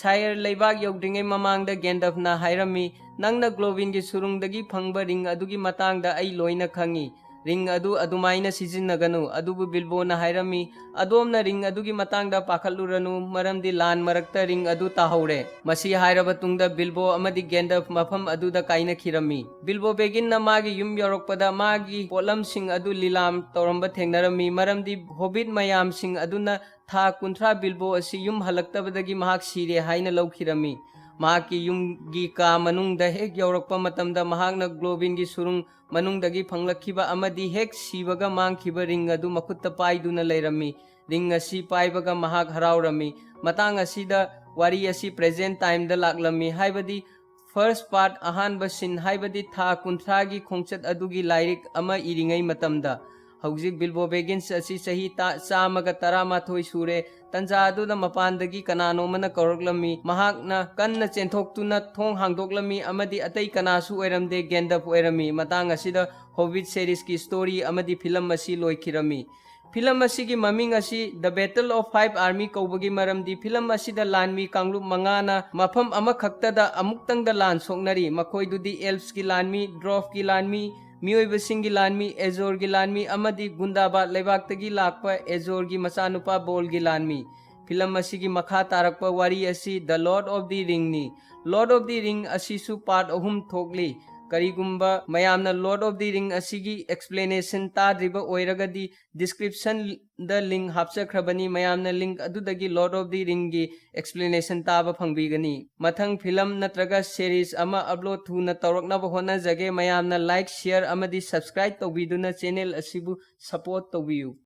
ꯁꯥꯌꯔ ꯂꯩꯕꯥꯛ ꯌꯧꯗ꯭ꯔꯤꯉꯩ ꯃꯃꯥꯡꯗ ꯒꯦꯟꯗꯜꯐꯅ ꯍꯥꯏꯔꯝꯃꯤ, "ꯅꯪꯅ ꯒ꯭ꯂꯣꯕꯤꯟꯒꯤ ꯁꯨꯔꯨꯡꯗꯒꯤ ꯐꯪꯕ ꯔꯤꯡ ꯑꯗꯨꯒꯤ ꯃꯇꯥꯡꯗ ꯑꯩ ꯂꯣꯏꯅ ꯈꯪꯏ꯫ ꯔꯤꯡ ꯑꯗꯨ ꯑꯗꯨꯃꯥꯏꯅ ꯁꯤꯖꯤꯟꯅꯒꯅꯨ"꯫ ꯑꯗꯨꯕꯨ ꯕꯤꯜꯕꯣꯅ ꯍꯥꯏꯔꯝꯃꯤ, "ꯑꯗꯣꯝꯅ ꯔꯤꯡ ꯑꯗꯨꯒꯤ ꯃꯇꯥꯡꯗ ꯄꯥꯈꯠꯂꯨꯔꯅꯨ, ꯃꯔꯝꯗꯤ ꯂꯥꯟ ꯃꯔꯛꯇ ꯔꯤꯡ ꯑꯗꯨ ꯇꯥꯍꯧꯔꯦ"꯫ ꯃꯁꯤ ꯍꯥꯏꯔꯕ ꯇꯨꯡꯗ ꯕꯤꯜꯕꯣ ꯑꯃꯗꯤ ꯒꯦꯟꯗꯜꯐ ꯃꯐꯝ ꯑꯗꯨꯗ ꯀꯥꯏꯅꯈꯤꯔꯝꯃꯤ꯫ ꯕꯤꯜꯕꯣ ꯕꯦꯒꯤꯟꯅ ꯃꯥꯒꯤ ꯌꯨꯝ ꯌꯧꯔꯛꯄꯗ ꯃꯥꯒꯤ ꯄꯣꯠꯂꯝꯁꯤꯡ ꯑꯗꯨ ꯂꯤꯂꯥꯝ ꯇꯧꯔꯝꯕ ꯊꯦꯡꯅꯔꯝꯃꯤ, ꯃꯔꯝꯗꯤ ꯍꯣꯕꯤꯠ ꯃꯌꯥꯝꯁꯤꯡ ꯑꯗꯨꯅ ꯊꯥ ꯀꯨꯟꯊ꯭ꯔꯥ ꯕꯤꯜꯕꯣ ꯑꯁꯤ ꯌꯨꯝ ꯍꯜꯂꯛꯇꯕꯗꯒꯤ ꯃꯍꯥꯛ ꯁꯤꯔꯦ ꯍꯥꯏꯅ ꯂꯧꯈꯤꯔꯝꯃꯤ꯫ ꯃꯍꯥꯛꯀꯤ ꯌꯨꯝꯒꯤ ꯀꯥ ꯃꯅꯨꯡꯗ ꯍꯦꯛ ꯌꯧꯔꯛꯄ ꯃꯇꯝꯗ ꯃꯍꯥꯛꯅ ꯒ꯭ꯂꯣꯕꯤꯟꯒꯤ ꯁꯨꯔꯨꯡ ꯃꯅꯨꯡꯗꯒꯤ ꯐꯪꯂꯛꯈꯤꯕ ꯑꯃꯗꯤ ꯍꯦꯛ ꯁꯤꯕꯒ ꯃꯥꯡꯈꯤꯕ ꯔꯤꯡ ꯑꯗꯨ ꯃꯈꯨꯠꯇ ꯄꯥꯏꯗꯨꯅ ꯂꯩꯔꯝꯃꯤ꯫ ꯔꯤꯡ ꯑꯁꯤ ꯄꯥꯏꯕꯒ ꯃꯍꯥꯛ ꯍꯔꯥꯎꯔꯝꯃꯤ꯫ ꯃꯇꯥꯡ ꯑꯁꯤꯗ ꯋꯥꯔꯤ ꯑꯁꯤ ꯄ꯭ꯔꯦꯖꯦꯟ ꯇꯥꯏꯝꯗ ꯂꯥꯛꯂꯝꯃꯤ, ꯍꯥꯏꯕꯗꯤ ꯐꯥꯔꯁ ꯄꯥꯔꯠ, ꯑꯍꯥꯟꯕ ꯁꯤꯟ, ꯍꯥꯏꯕꯗꯤ ꯊꯥ ꯀꯨꯟꯊ꯭ꯔꯥꯒꯤ ꯈꯣꯡꯆꯠ ꯑꯗꯨꯒꯤ ꯂꯥꯏꯔꯤꯛ ꯑꯃ ꯏꯔꯤꯉꯩ ꯃꯇꯝꯗ꯫ ꯍꯧꯖꯤꯛ ꯕꯤꯜꯕꯣ ꯕꯦꯒꯤꯟꯁ ꯑꯁꯤ ꯆꯍꯤ ꯇꯥ-, ꯆꯥꯝꯃꯒ ꯇꯔꯥꯃꯥꯊꯣꯏ ꯁꯨꯔꯦ꯫ ꯇꯟꯖꯥ ꯑꯗꯨꯗ ꯃꯄꯥꯟꯗꯒꯤ ꯀꯅꯥꯅꯣꯃꯅ ꯀꯧꯔꯛꯂꯝꯃꯤ꯫ ꯃꯍꯥꯛꯅ ꯀꯟꯅ ꯆꯦꯟꯊꯣꯛꯇꯨꯅ ꯊꯣꯡ ꯍꯥꯡꯗꯣꯛꯂꯝꯃꯤ ꯑꯃꯗꯤ ꯑꯇꯩ ꯀꯅꯥꯁꯨ ꯑꯣꯏꯔꯝꯗꯦ, ꯒꯦꯟꯗꯜꯐ ꯑꯣꯏꯔꯝꯃꯤ꯫ ꯃꯇꯥꯡ ꯑꯁꯤꯗ ꯍꯣꯕꯤꯠ ꯁꯦꯔꯤꯁꯀꯤ ꯁ꯭ꯇꯣꯔꯤ ꯑꯃꯗꯤ ꯐꯤꯂꯝ ꯑꯁꯤ ꯂꯣꯏꯈꯤꯔꯝꯃꯤ꯫ ꯐꯤꯂꯝ ꯑꯁꯤꯒꯤ ꯃꯃꯤꯡ ꯑꯁꯤ The Battle of Five Army ꯀꯧꯕꯒꯤ ꯃꯔꯝꯗꯤ ꯐꯤꯂꯝ ꯑꯁꯤꯗ ꯂꯥꯟꯃꯤ ꯀꯥꯡꯂꯨꯞ ꯃꯉꯥꯅ ꯃꯐꯝ ꯑꯃꯈꯛꯇꯗ ꯑꯃꯨꯛꯇꯪꯗ ꯂꯥꯟ ꯁꯣꯛꯅꯔꯤ꯫ ꯃꯈꯣꯏꯗꯨꯗꯤ ꯑꯦꯜꯞꯁꯀꯤ ꯂꯥꯟꯃꯤ, ꯗ꯭ꯋꯥꯔꯐꯀꯤ ꯂꯥꯟꯃꯤ, ꯃꯤꯑꯣꯏꯕꯁꯤꯡꯒꯤ ꯂꯥꯟꯃꯤ, ꯑꯦꯖꯣꯔꯒꯤ ꯂꯥꯟꯃꯤ ꯑꯃꯗꯤ ꯒꯨꯟꯗꯥꯕꯥꯗ ꯂꯩꯕꯥꯛꯇꯒꯤ ꯂꯥꯛꯄ ꯑꯦꯖꯣꯔꯒꯤ ꯃꯆꯥꯅꯨꯄꯥ ꯕꯣꯜꯒꯤ ꯂꯥꯟꯃꯤ꯫ ꯐꯤꯂꯝ ꯑꯁꯤꯒꯤ ꯃꯈꯥ ꯇꯥꯔꯛꯄ ꯋꯥꯔꯤ ꯑꯁꯤ The Lord of the Ringꯅꯤ꯫ Lord of the Ring ꯑꯁꯤꯁꯨ ꯄꯥꯔꯠ ꯑꯍꯨꯝ ꯊꯣꯛꯂꯤ꯫ ꯀꯔꯤꯒꯨꯝꯕ ꯃꯌꯥꯝꯅ Lord of the Ring ꯑꯁꯤꯒꯤ ꯑꯦꯛꯁꯄ꯭ꯂꯦꯅꯦꯁꯟ ꯇꯥꯗ꯭ꯔꯤꯕ ꯑꯣꯏꯔꯒꯗꯤ, ꯗꯤꯁꯀ꯭ꯔꯤꯞꯁꯟꯗ ꯂꯤꯡ ꯍꯥꯞꯆꯈ꯭ꯔꯕꯅꯤ, ꯃꯌꯥꯝꯅ ꯂꯤꯡ ꯑꯗꯨꯗꯒꯤ Lord of the Ringꯒꯤ ꯑꯦꯛꯁꯄ꯭ꯂꯦꯅꯦꯁꯟ ꯇꯥꯕ ꯐꯪꯕꯤꯒꯅꯤ꯫ ꯃꯊꯪ ꯐꯤꯂꯝ ꯅꯠꯇ꯭ꯔꯒ ꯁꯦꯔꯤꯁ ꯑꯃ ꯑꯞꯂꯣꯗ ꯊꯨꯅ ꯇꯧꯔꯛꯅꯕ ꯍꯣꯠꯅꯖꯒꯦ꯫ ꯃꯌꯥꯝꯅ ꯂꯥꯏꯛ, ꯁꯤꯌꯔ ꯑꯃꯗꯤ ꯁꯕꯁꯀ꯭ꯔꯥꯏꯕ ꯇꯧꯕꯤꯗꯨꯅ ꯆꯦꯅꯦꯜ ꯑꯁꯤꯕꯨ ꯁꯄꯣꯔꯠ ꯇꯧꯕꯤꯌꯨ꯫